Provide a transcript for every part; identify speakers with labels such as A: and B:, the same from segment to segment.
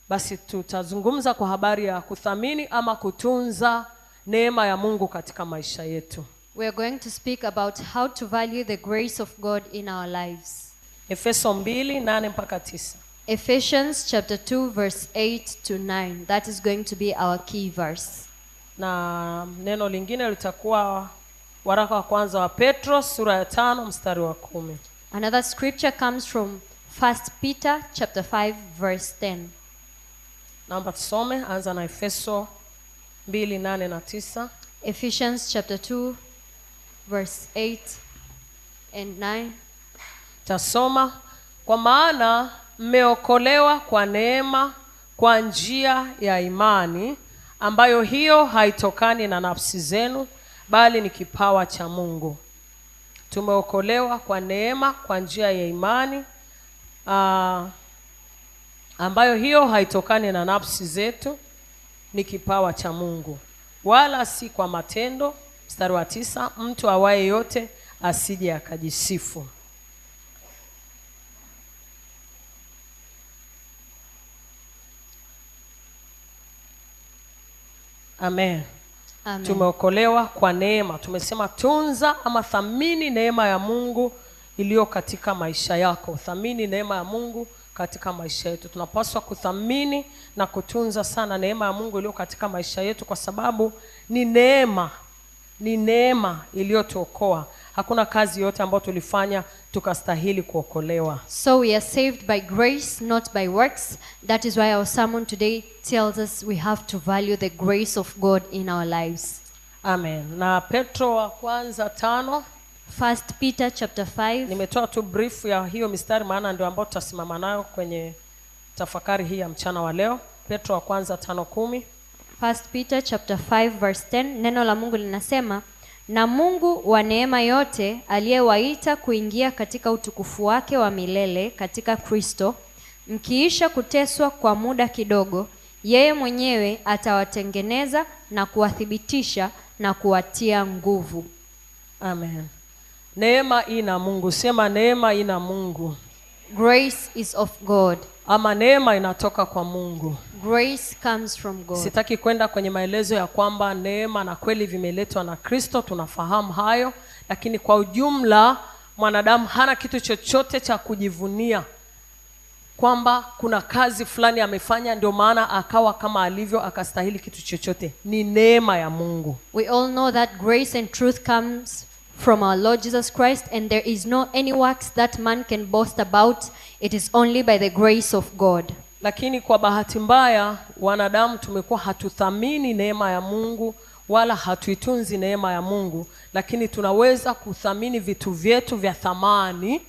A: Basi tutazungumza kwa habari ya kuthamini ama kutunza neema ya Mungu katika maisha yetu.
B: We are going to speak about how to value the grace of God in our lives.
A: Efeso 2:8-9.
B: Ephesians chapter 2 verse 8 to 9. That is going to be our key verse.
A: Na neno lingine litakuwa waraka wa kwanza wa Petro sura ya 5 mstari wa 10.
B: Another scripture comes from 1 Peter chapter 5 verse 10.
A: Naomba tusome, anza na Efeso 2:8-9.
B: Ephesians chapter 2 verse 8 and 9.
A: Tasoma: kwa maana mmeokolewa kwa neema kwa njia ya imani, ambayo hiyo haitokani na nafsi zenu, bali ni kipawa cha Mungu. Tumeokolewa kwa neema kwa njia ya imani, ambayo hiyo haitokani na nafsi zetu, ni kipawa cha Mungu, wala si kwa matendo. Mstari wa 9, mtu awaye yote asije akajisifu. Amen.
B: Amen.
A: Tumeokolewa kwa neema. Tumesema tunza ama thamini neema ya Mungu iliyo katika maisha yako. Thamini neema ya Mungu katika maisha yetu. Tunapaswa kuthamini na kutunza sana neema ya Mungu iliyo katika maisha yetu, kwa sababu ni neema. Ni neema iliyotuokoa. Hakuna kazi yote ambayo tulifanya tukastahili kuokolewa.
B: So we are saved by grace, not by works. That is why our sermon today tells us we have to value the grace of God in our lives.
A: Amen. Na Petro wa kwanza 5.
B: 1 Peter chapter 5.
A: Nimetoa tu brief ya hiyo mistari maana ndio ambayo tutasimama nayo kwenye tafakari hii ya mchana wa leo. Petro wa kwanza 5:10.
B: 1 Peter chapter 5 verse 10, neno la Mungu linasema, na Mungu wa neema yote aliyewaita kuingia katika utukufu wake wa milele katika Kristo, mkiisha kuteswa kwa muda kidogo, yeye mwenyewe atawatengeneza na kuwathibitisha na kuwatia nguvu.
A: Amen. Neema ina Mungu. Sema neema ina Mungu.
B: Grace is of God.
A: Ama neema inatoka kwa Mungu.
B: Grace comes from God.
A: Sitaki kwenda kwenye maelezo ya kwamba neema na kweli vimeletwa na Kristo, tunafahamu hayo, lakini kwa ujumla mwanadamu hana kitu chochote cha kujivunia kwamba kuna kazi fulani amefanya ndio maana akawa kama alivyo, akastahili kitu chochote. Ni neema ya Mungu.
B: We all know that grace and truth comes from our Lord Jesus Christ, and there is no any works that man can boast about. It is only by the grace of God.
A: Lakini kwa bahati mbaya wanadamu tumekuwa hatuthamini neema ya Mungu wala hatuitunzi neema ya Mungu, lakini tunaweza kuthamini vitu vyetu vya thamani.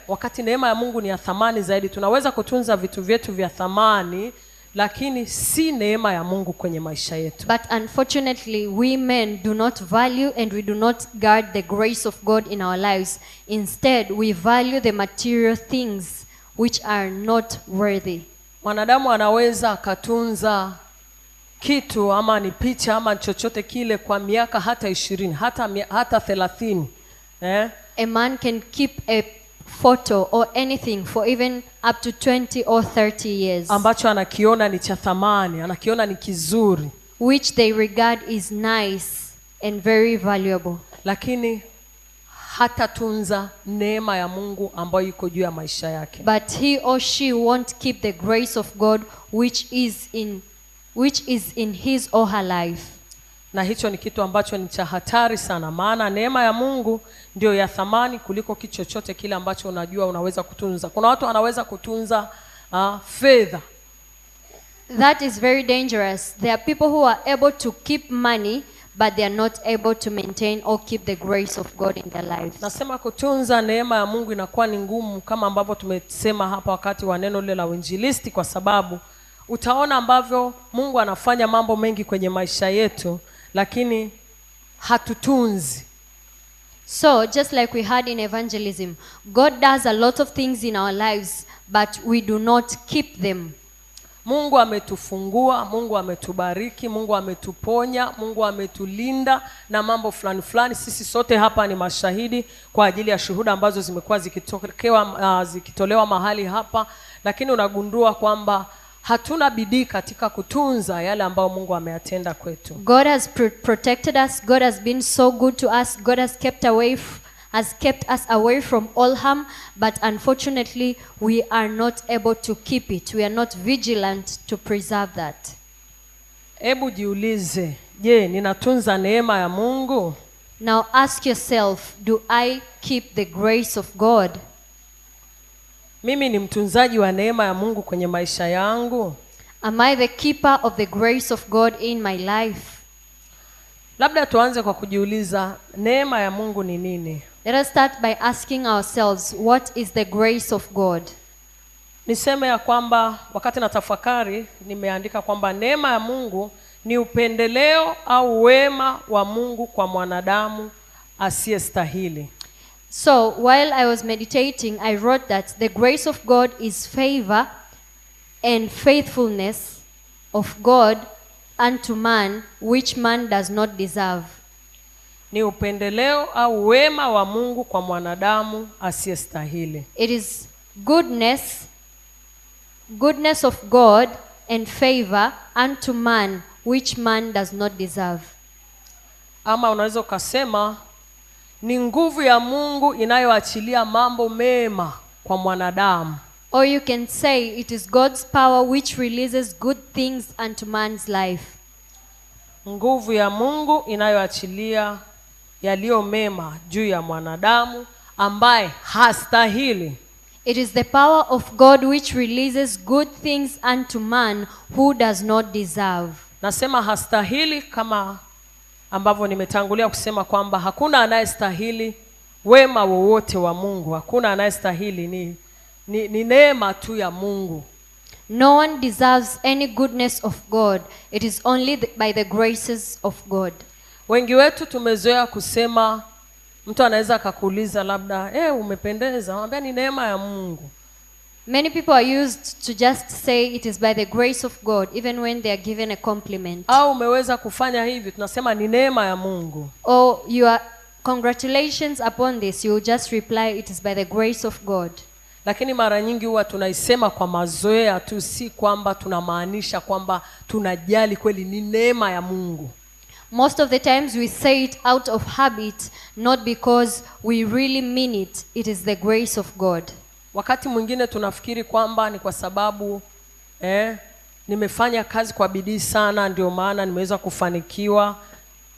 A: Wakati neema ya Mungu ni ya thamani zaidi, tunaweza kutunza vitu vyetu vya thamani, lakini si neema ya Mungu kwenye maisha yetu.
B: But unfortunately we men do not value and we do not guard the grace of God in our lives. Instead we value the material things which are not worthy.
A: Mwanadamu anaweza akatunza kitu ama ni picha ama chochote kile kwa miaka hata 20, hata 30.
B: A man can keep a photo or anything for even up to 20 or 30 years.
A: Ambacho anakiona ni cha thamani, anakiona ni kizuri.
B: Which they regard is nice and very valuable.
A: Lakini hatatunza neema ya Mungu ambayo iko juu ya maisha yake.
B: But he or she won't keep the grace of God which is in his or her life.
A: Na hicho ni kitu ambacho ni cha hatari sana, maana neema ya Mungu ndio ya thamani kuliko kitu chochote kile ambacho unajua unaweza kutunza. Kuna watu wanaweza kutunza fedha.
B: That is very dangerous. There are people who are able to keep money, but they are not able to maintain or keep the grace of God in their lives.
A: Nasema kutunza neema ya Mungu inakuwa ni ngumu, kama ambavyo tumesema hapa wakati wa neno lile la uinjilisti, kwa sababu utaona ambavyo Mungu anafanya mambo mengi kwenye maisha yetu, lakini hatutunzi.
B: So just like we had in evangelism, God does a lot of things in our lives, but we do not keep them.
A: Mungu ametufungua, Mungu ametubariki, Mungu ametuponya, Mungu ametulinda na mambo fulani fulani. Sisi sote hapa ni mashahidi kwa ajili ya shuhuda ambazo zimekuwa zikitolewa mahali hapa, lakini unagundua kwamba hatuna bidii katika kutunza yale ambayo Mungu ameyatenda kwetu.
B: God has protected us. God has been so good to us. God has kept us away from all harm, but unfortunately we are not able to keep it. We are not vigilant to preserve that.
A: Hebu jiulize, je, ninatunza neema ya Mungu?
B: Now ask yourself, do I keep the grace of God?
A: Mimi ni mtunzaji wa neema ya Mungu kwenye maisha yangu?
B: Am I the keeper of the grace of God in my life?
A: Labda tuanze kwa kujiuliza, neema ya Mungu ni nini?
B: Let us start by asking ourselves, what is the grace of God?
A: Niseme ya kwamba wakati natafakari nimeandika kwamba neema ya Mungu ni upendeleo au wema wa Mungu kwa mwanadamu asiyestahili.
B: So while I was meditating, I wrote that the grace of God is favor and faithfulness of God unto man, which man does not deserve.
A: Ni upendeleo au wema wa Mungu kwa mwanadamu asiyestahili.
B: It is goodness of God and favor unto man, which man does not deserve.
A: Ama unaweza ukasema ni nguvu ya Mungu inayoachilia mambo mema kwa mwanadamu.
B: Or you can say it is God's power which releases good things unto man's life.
A: Nguvu ya Mungu inayoachilia yaliyo mema juu ya mwanadamu ambaye hastahili.
B: It is the power of God which releases good things unto man who does not deserve.
A: Nasema hastahili kama ambavyo nimetangulia kusema kwamba hakuna anayestahili wema wowote wa Mungu. Hakuna anayestahili, ni neema tu ya Mungu.
B: No one deserves any goodness of God. It is only by the graces of God.
A: Wengi wetu tumezoea kusema, mtu anaweza akakuuliza labda, umependeza, anambia ni neema ya Mungu.
B: Many people are used to just say it is by the grace of God, even when they are given a compliment.
A: Au umeweza kufanya hivi, tunasema ni neema ya Mungu.
B: Or you are congratulations upon this, you just reply it is by the grace of God.
A: Lakini mara nyingi huwa tunaisema kwa mazoea tu, si kwamba tunamaanisha kwamba tunajali kweli ni neema ya Mungu.
B: Most of the times we say it out of habit, not because we really mean it. It is the grace of God.
A: Wakati mwingine tunafikiri kwamba ni kwa sababu nimefanya kazi kwa bidii sana ndio maana nimeweza kufanikiwa.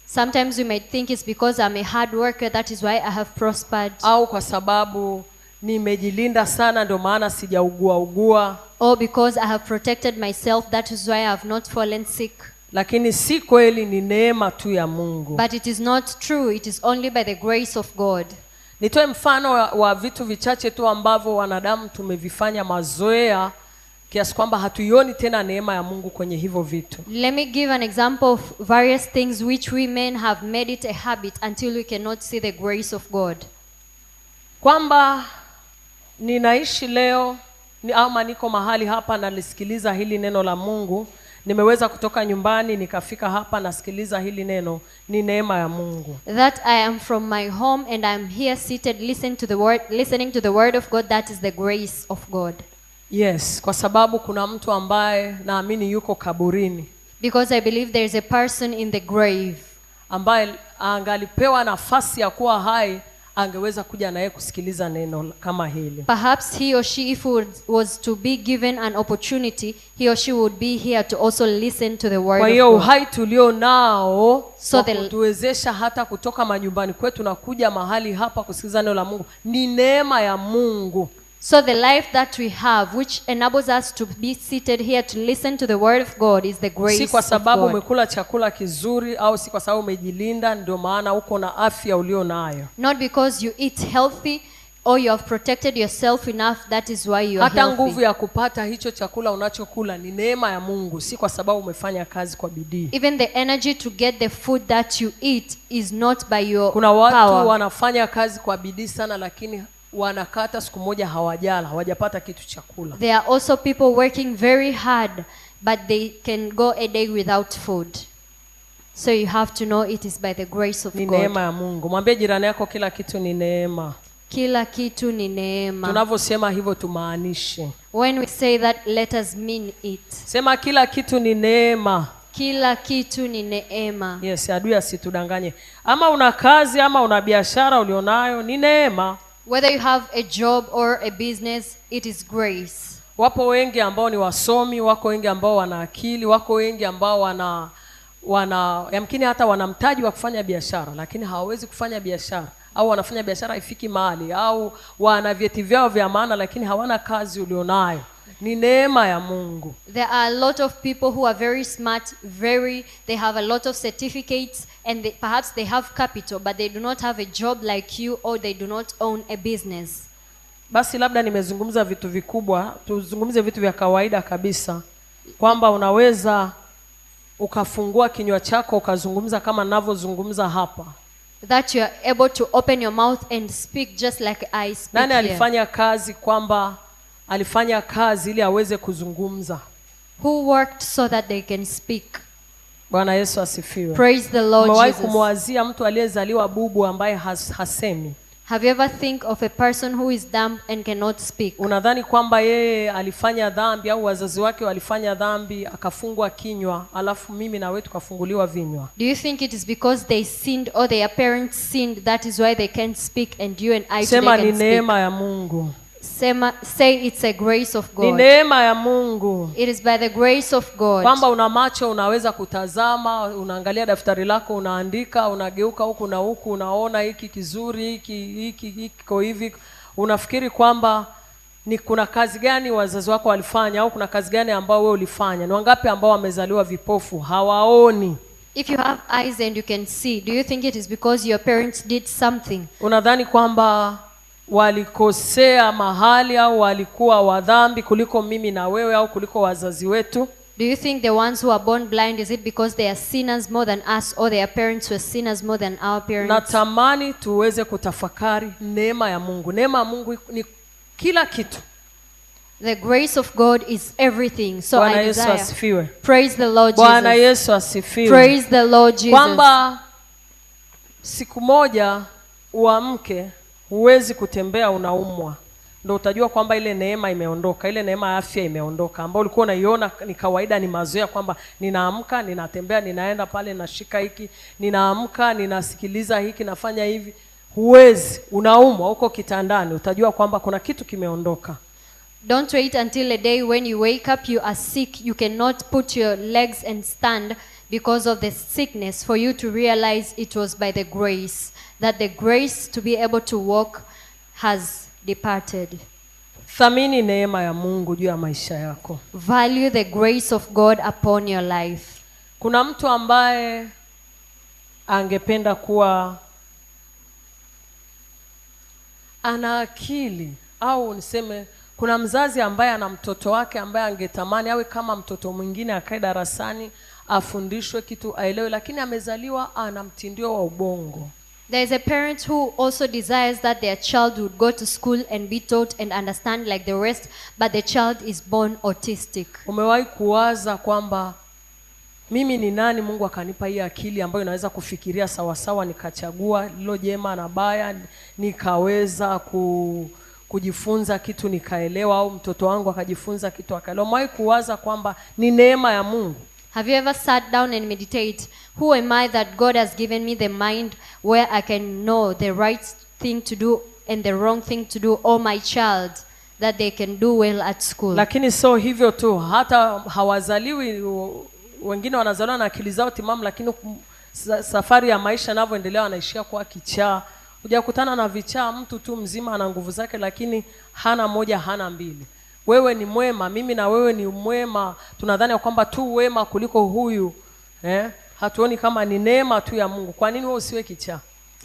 B: Sometimes we might think it's because I'm a hard worker, that is why I have prospered.
A: Au kwa sababu nimejilinda sana ndio maana sijaugua ugua.
B: Or because I have protected myself, that is why I have not fallen sick.
A: Lakini si kweli, ni neema tu ya Mungu.
B: But it is not true, it is only by the grace of God.
A: Nitoe mfano wa vitu vichache tu ambavyo wanadamu tumevifanya mazoea kiasi kwamba hatuioni tena neema ya Mungu kwenye hivyo vitu.
B: Let me give an example of various things which we men have made it a habit until we cannot see the grace of God.
A: Kwamba ninaishi leo ama niko mahali hapa nalisikiliza hili neno la Mungu, nimeweza kutoka nyumbani nikafika hapa nasikiliza hili neno, ni neema ya Mungu.
B: That I am from my home and I am here seated listening to the word of God, that is the grace of God.
A: Yes, kwa sababu kuna mtu ambaye naamini yuko kaburini.
B: Because I believe there is a person in the grave
A: ambaye angalipewa nafasi ya kuwa hai angeweza kuja naye kusikiliza neno kama hili.
B: Perhaps he or she, if was to be given an opportunity, he or she would be here to also listen to the word of God.
A: Kwa hiyo uhai tulio nao so kutuwezesha hata kutoka manyumbani kwetu na kuja mahali hapa kusikiliza neno la Mungu ni neema ya Mungu.
B: So the life that we have, which enables us to be seated here to listen to the word of God, is the grace of God.
A: Si kwa sababu umekula chakula kizuri au si kwa sababu umejilinda ndio maana uko na afya ulio nayo.
B: Not because you eat healthy or you have protected yourself enough, that is why you are healthy.
A: Hata nguvu ya kupata hicho chakula unachokula ni neema ya Mungu, si kwa sababu umefanya kazi kwa bidii.
B: Even the energy to get the food that you eat is not by your power.
A: Kuna watu wanafanya kazi kwa bidii sana lakini wanakata siku moja hawajala, hawajapata kitu cha kula.
B: There are also people working very hard but they can go a day without food. So you have to know it is by the grace of God.
A: Ni neema ya Mungu. Mwambie jirani yako kila kitu ni neema.
B: Kila kitu ni neema.
A: Tunavyosema hivyo tumaanishe.
B: When we say that, let us mean it.
A: Sema kila kitu ni neema.
B: Kila kitu ni neema.
A: Yes, adui asitudanganye. Ama una kazi ama una biashara ulionayo ni neema.
B: Whether you have a job or a business, it is grace.
A: Wapo wengi ambao ni wasomi, wako wengi ambao wana akili, wako wengi ambao wana yamkini hata wana mtaji wa kufanya biashara, lakini hawawezi kufanya biashara, au wanafanya biashara haifiki mahali, au wana vyeti vyao vya maana lakini hawana kazi ulionayo. Ni neema ya Mungu.
B: There are a lot of people who are very smart, they have a lot of certificates, and perhaps they have capital, but they do not have a job like you, or they do not own a business.
A: Basi labda nimezungumza vitu vikubwa, tuzungumze vitu vya kawaida kabisa, kwamba unaweza ukafungua kinywa chako ukazungumza kama ninavyozungumza hapa.
B: That you are able to open your mouth and speak just like I speak.
A: Nani
B: here?
A: alifanya kazi kwamba alifanya kazi ili aweze kuzungumza?
B: Who worked so that they can speak?
A: Bwana Yesu asifiwe.
B: Praise the Lord
A: Umewahi
B: Jesus.
A: kumwazia mtu aliyezaliwa bubu ambaye hasemi?
B: Have you ever think of a person who is dumb and cannot speak?
A: Unadhani kwamba yeye alifanya dhambi au wazazi wake walifanya dhambi akafungwa kinywa, alafu mimi na wewe tukafunguliwa vinywa?
B: Do you think it is because they sinned or their parents sinned, that is why they can't speak and you and I today
A: Sema
B: can
A: ni
B: speak?
A: neema ya Mungu.
B: Sema, say it's a grace of God.
A: Ni neema ya Mungu.
B: It is by the grace of God.
A: Kwamba una macho unaweza kutazama, unaangalia daftari lako, unaandika, unageuka huku na huku, unaona hiki kizuri, hiki hiki hivi. Unafikiri kwamba ni kuna kazi gani wazazi wako walifanya au kuna kazi gani ambao wewe ulifanya? Ni wangapi ambao wamezaliwa vipofu hawaoni?
B: If you have eyes and you can see, do you think it is because your parents did something?
A: Unadhani kwamba walikosea mahali au walikuwa wadhambi kuliko mimi na wewe au kuliko wazazi wetu?
B: Do you think the ones who are born blind, is it because they are sinners more than us or their parents were sinners more than our parents?
A: Natamani tuweze kutafakari neema ya Mungu. Neema ya Mungu ni kila kitu.
B: The grace of God is everything. So
A: Bwana
B: I
A: Yesu
B: desire.
A: asifiwe.
B: Praise the Lord
A: Bwana
B: Jesus.
A: Yesu asifiwe.
B: Praise the Lord Jesus.
A: Kwamba siku moja uamke huwezi kutembea, unaumwa, ndio utajua kwamba ile neema imeondoka, ile neema ya afya imeondoka, ambayo ulikuwa unaiona ni kawaida, ni mazoea kwamba ninaamka, ninatembea, ninaenda pale, nashika hiki, ninaamka, ninasikiliza hiki, nafanya hivi. Huwezi, unaumwa, uko kitandani, utajua kwamba kuna kitu kimeondoka.
B: Don't wait until a day when you wake up, you are sick, you cannot put your legs and stand because of the sickness, for you to realize it was by the grace, that the grace to be able to walk has departed.
A: Thamini neema ya Mungu juu ya maisha yako.
B: Value the grace of God upon your life.
A: Kuna mtu ambaye angependa kuwa ana akili, au niseme kuna mzazi ambaye ana mtoto wake ambaye angetamani awe kama mtoto mwingine, akae darasani, afundishwe kitu, aelewe, lakini amezaliwa ana mtindio wa ubongo.
B: There is a parent who also desires that their child would go to school and be taught and understand like the rest, but the child is born autistic.
A: Umewahi kuwaza kwamba mimi ni nani Mungu akanipa hii akili ambayo inaweza kufikiria sawasawa, nikachagua lilo jema na baya, nikaweza kujifunza kitu nikaelewa, au mtoto wangu akajifunza kitu akaelewa? Umewahi kuwaza kwamba ni neema ya Mungu?
B: Have you ever sat down and meditate, who am I that God has given me the mind where I can know the right thing to do and the wrong thing to do, or my child that they can do well at school?
A: Lakini sio hivyo tu, hata hawazaliwi, wengine wanazaliwa na akili zao timamu, lakini safari ya maisha inavyoendelea wanaishia kuwa kichaa. Hujakutana na vichaa, mtu tu mzima ana nguvu zake lakini hana moja hana mbili. Wewe ni mwema, mimi na wewe ni mwema, tunadhani kwamba tu wema kuliko huyu, Hatuoni kama ni neema tu ya Mungu. Kwa nini wewe usiwe kichaa?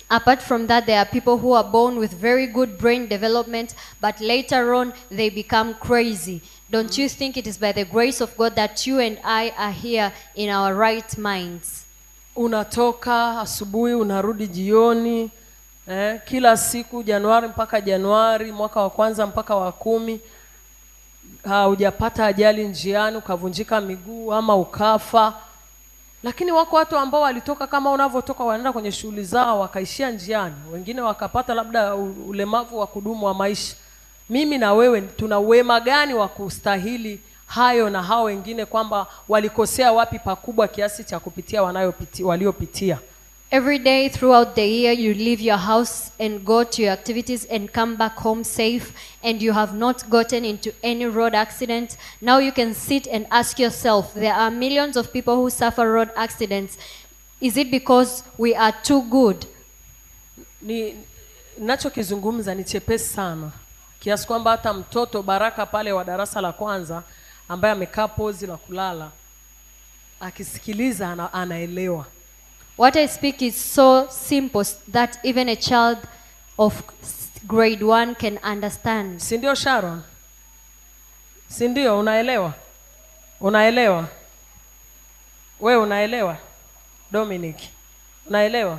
B: Apart from that, there are people who are born with very good brain development, but later on they become crazy. Don't you think it is by the grace of God that you and I are here in our right minds?
A: Unatoka asubuhi unarudi jioni, kila siku Januari mpaka Januari, mwaka wa kwanza mpaka wa 10, hujapata ajali njiani ukavunjika miguu ama ukafa. Lakini wako watu ambao walitoka kama unavyotoka, wanaenda kwenye shughuli zao wakaishia njiani, wengine wakapata labda ulemavu wa kudumu wa maisha. Mimi na wewe tuna wema gani wa kustahili hayo na hao wengine, kwamba walikosea wapi pakubwa kiasi cha kupitia waliopitia?
B: Every day throughout the year you leave your house and go to your activities and come back home safe, and you have not gotten into any road accident. Now you can sit and ask yourself, there are millions of people who suffer road accidents. Is it because we are too good?
A: Ni ninachokizungumza ni chepesi sana kiasi kwamba hata mtoto Baraka pale wa darasa la kwanza ambaye amekaa pozi la kulala akisikiliza anaelewa.
B: What I speak is so simple that even a child of grade 1 can understand.
A: Si ndio Sharon? Si ndio unaelewa? Unaelewa? Wewe unaelewa? Dominic, unaelewa?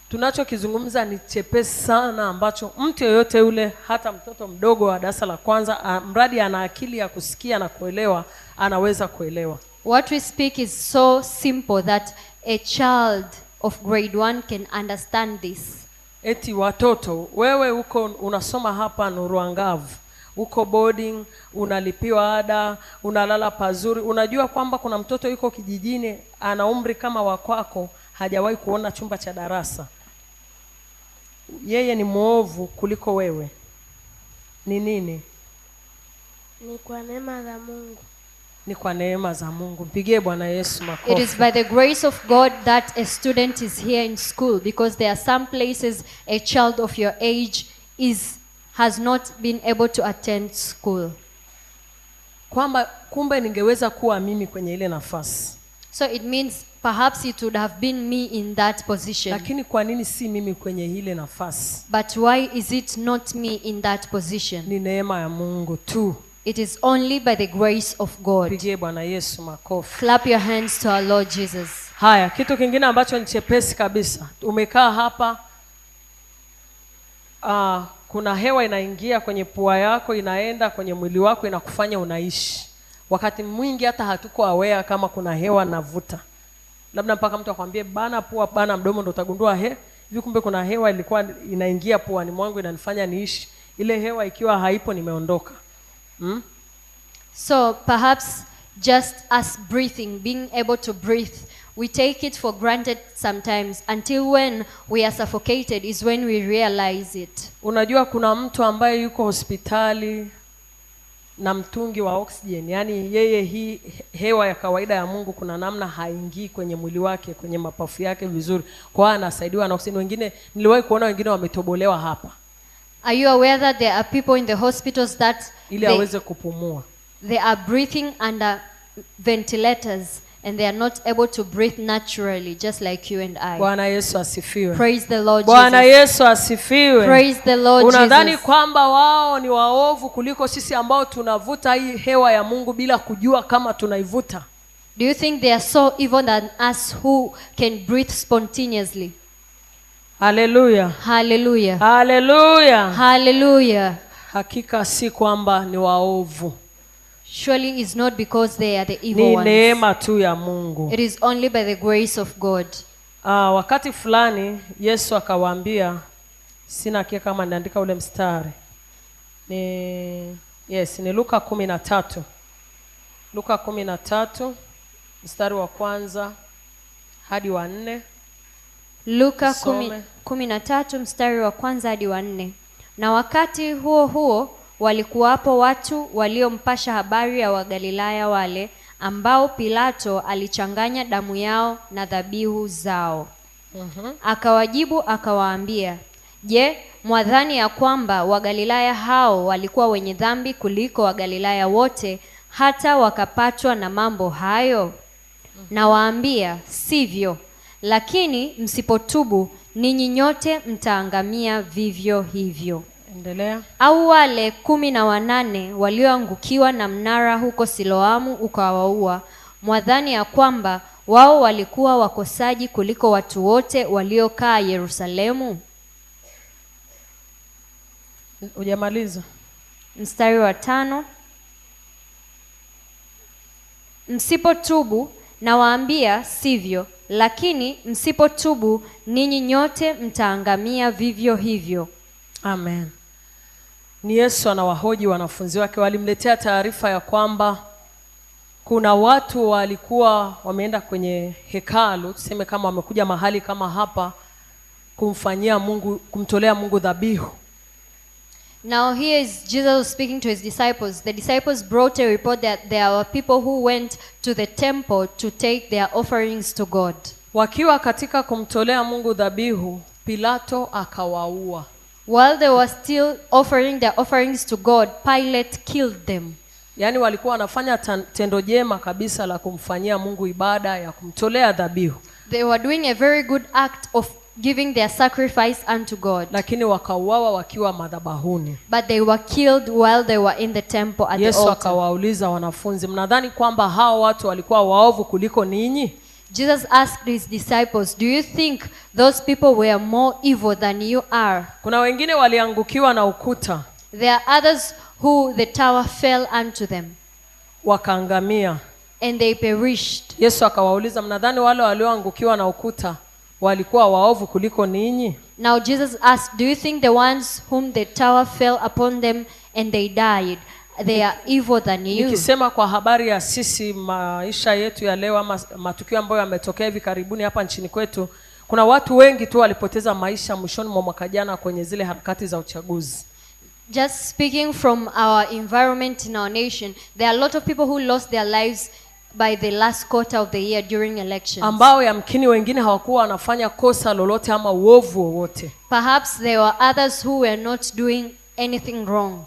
A: Tunachokizungumza ni chepesi sana ambacho mtu yeyote yule, hata mtoto mdogo wa darasa la kwanza, mradi ana akili ya kusikia na kuelewa, anaweza kuelewa.
B: What we speak is so simple that a child of grade 1 can understand this.
A: Eti watoto, wewe uko unasoma hapa Nuru Angavu, uko boarding, unalipiwa ada, unalala pazuri, unajua kwamba kuna mtoto yuko kijijini ana umri kama wa kwako, hajawahi kuona chumba cha darasa. Yeye ni muovu kuliko wewe. Ni nini?
C: Ni kwa neema za Mungu.
A: Ni kwa neema za Mungu. Mpigie Bwana Yesu makofi.
B: It is by the grace of God that a student is here in school, because there are some places a child of your age has not been able to attend school.
A: Kwamba kumbe ningeweza kuwa mimi kwenye ile nafasi.
B: So it means perhaps it would have been me in that position.
A: Lakini kwa nini si mimi kwenye ile nafasi?
B: But why is it not me in that position?
A: Ni neema ya Mungu tu.
B: It is only by the grace of God.
A: Pigie Bwana Yesu makofi.
B: Clap your hands to our Lord Jesus.
A: Haya, kitu kingine ambacho ni chepesi kabisa. Umekaa hapa, kuna hewa inaingia kwenye pua yako, inaenda kwenye mwili wako, inakufanya unaishi. Wakati mwingi hata hatuko aware kama kuna hewa navuta. Labda mpaka mtu akwambie bana pua, bana mdomo, ndo utagundua hivi kumbe kuna hewa ilikuwa inaingia puani mwangu inanifanya niishi. Ile hewa ikiwa haipo nimeondoka.
B: So perhaps just us breathing, being able to breathe, we take it for granted sometimes until when we are suffocated is when we realize it.
A: Unajua kuna mtu ambaye yuko hospitali na mtungi wa oxygen, yani yeye hii hewa ya kawaida ya Mungu kuna namna haingii kwenye mwili wake, kwenye mapafu yake vizuri. Kwa hiyo anasaidiwa na oxygen. Wengine niliwahi kuona wengine wametobolewa hapa.
B: Are you aware that there are people in the hospitals that
A: ili aweze kupumua?
B: They are breathing under ventilators and they are not able to breathe naturally, just like you and I.
A: Bwana Yesu asifiwe.
B: Praise the Lord Jesus.
A: Bwana Yesu asifiwe.
B: Praise the Lord Jesus.
A: Unadhani kwamba wao ni waovu kuliko sisi ambao tunavuta hii hewa ya Mungu bila kujua kama tunaivuta?
B: Do you think they are so evil than us who can breathe spontaneously?
A: Hallelujah.
B: Hallelujah.
A: Hallelujah.
B: Hallelujah.
A: Hakika si kwamba ni waovu.
B: Surely it's not because they are the evil
A: Ni
B: ones.
A: neema tu ya Mungu.
B: It is only by the grace of God.
A: Wakati fulani Yesu akawaambia, sina hakika kama niandika ule mstari. Ni Luka 13. Luka 13 mstari wa kwanza hadi wa 4.
B: Luka 13 mstari wa kwanza hadi wa 4. Na wakati huo huo walikuwapo watu waliompasha habari ya Wagalilaya wale ambao Pilato alichanganya damu yao na dhabihu zao. Akawajibu akawaambia, je, mwadhani ya kwamba Wagalilaya hao walikuwa wenye dhambi kuliko Wagalilaya wote hata wakapatwa na mambo hayo? Nawaambia, sivyo. Lakini msipotubu ninyi nyote mtaangamia vivyo hivyo.
A: Endelea.
B: Au wale 18 walioangukiwa na mnara huko Siloamu ukawaua, mwadhani ya kwamba wao walikuwa wakosaji kuliko watu wote waliokaa Yerusalemu?
A: Hujamaliza.
B: Mstari wa 5. Msipotubu Nawaambia sivyo, lakini msipotubu ninyi nyote mtaangamia vivyo hivyo.
A: Amen. Ni Yesu anawahoji wanafunzi wake. Walimletea taarifa ya kwamba kuna watu walikuwa wameenda kwenye hekalu, tuseme kama wamekuja mahali kama hapa kumfanyia Mungu, kumtolea Mungu dhabihu.
B: Now here is Jesus speaking to his disciples. The disciples brought a report that there were people who went to the temple to take their offerings to God.
A: Wakiwa katika kumtolea Mungu dhabihu, Pilato akawaua.
B: While they were still offering their offerings to God, Pilate killed them.
A: Yaani walikuwa wanafanya tendo jema kabisa la kumfanyia Mungu ibada ya kumtolea dhabihu.
B: They were doing a very good act of giving their sacrifice unto God.
A: Lakini wakauawa wakiwa madhabahuni.
B: But they were killed while they were in the temple at the
A: Yesu
B: altar.
A: akawauliza wanafunzi, mnadhani kwamba hao watu walikuwa waovu kuliko ninyi?
B: Jesus asked his disciples, do you think those people were more evil than you are?
A: Kuna wengine waliangukiwa na ukuta.
B: There are others who the tower fell unto them.
A: Wakaangamia.
B: And they perished.
A: Yesu akawauliza, mnadhani wale walioangukiwa na ukuta walikuwa waovu kuliko ninyi?
B: Now Jesus asked, do you think the ones whom the tower fell upon them and they died, they are evil than you?
A: Nikisema kwa habari ya sisi maisha yetu ya leo ama matukio ambayo yametokea hivi karibuni hapa nchini kwetu, kuna watu wengi tu walipoteza maisha mwishoni mwa mwaka jana kwenye zile harakati za uchaguzi.
B: Just speaking from our environment in our nation, there are a lot of people who lost their lives by the last quarter of the year during elections.
A: Ambao yamkini wengine hawakuwa wanafanya kosa lolote ama uovu wowote.
B: Perhaps there were others who were not doing anything wrong.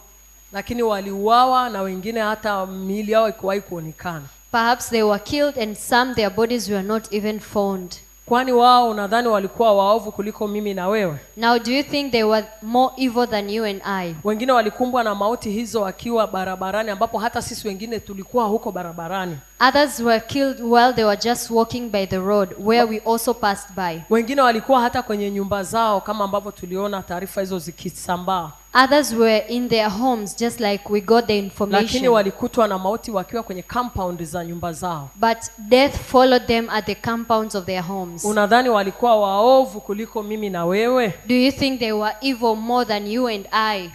A: Lakini waliuawa na wengine hata miili yao haikuwahi kuonekana.
B: Perhaps they were killed and some their bodies were not even found.
A: Kwani wao unadhani walikuwa waovu kuliko mimi na wewe?
B: Now do you think they were more evil than you and I?
A: Wengine walikumbwa na mauti hizo wakiwa barabarani, ambapo hata sisi wengine tulikuwa huko barabarani.
B: Others were killed while they were just walking by the road where we also passed by.
A: Wengine walikuwa hata kwenye nyumba zao kama ambavyo tuliona taarifa hizo zikisambaa.
B: Others were in their homes just like we got the information.
A: Lakini walikutwa na mauti wakiwa kwenye compound za nyumba zao.
B: But death followed them at the compounds of their homes.
A: Unadhani walikuwa waovu kuliko mimi na wewe?
B: Do you think they were evil more than you and I?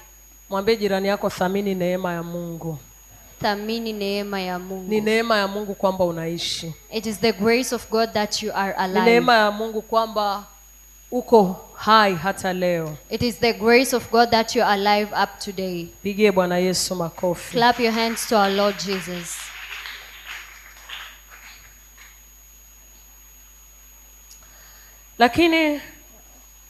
A: Mwambie jirani yako, thamini neema ya Mungu.
B: Thamini neema ya Mungu.
A: Ni neema ya Mungu kwamba unaishi.
B: It is the grace of God that you are alive.
A: Ni neema ya Mungu kwamba uko hai hata leo.
B: It is the grace of God that you are alive up today.
A: Pigie Bwana Yesu makofi.
B: Clap your hands to our Lord Jesus.
A: Lakini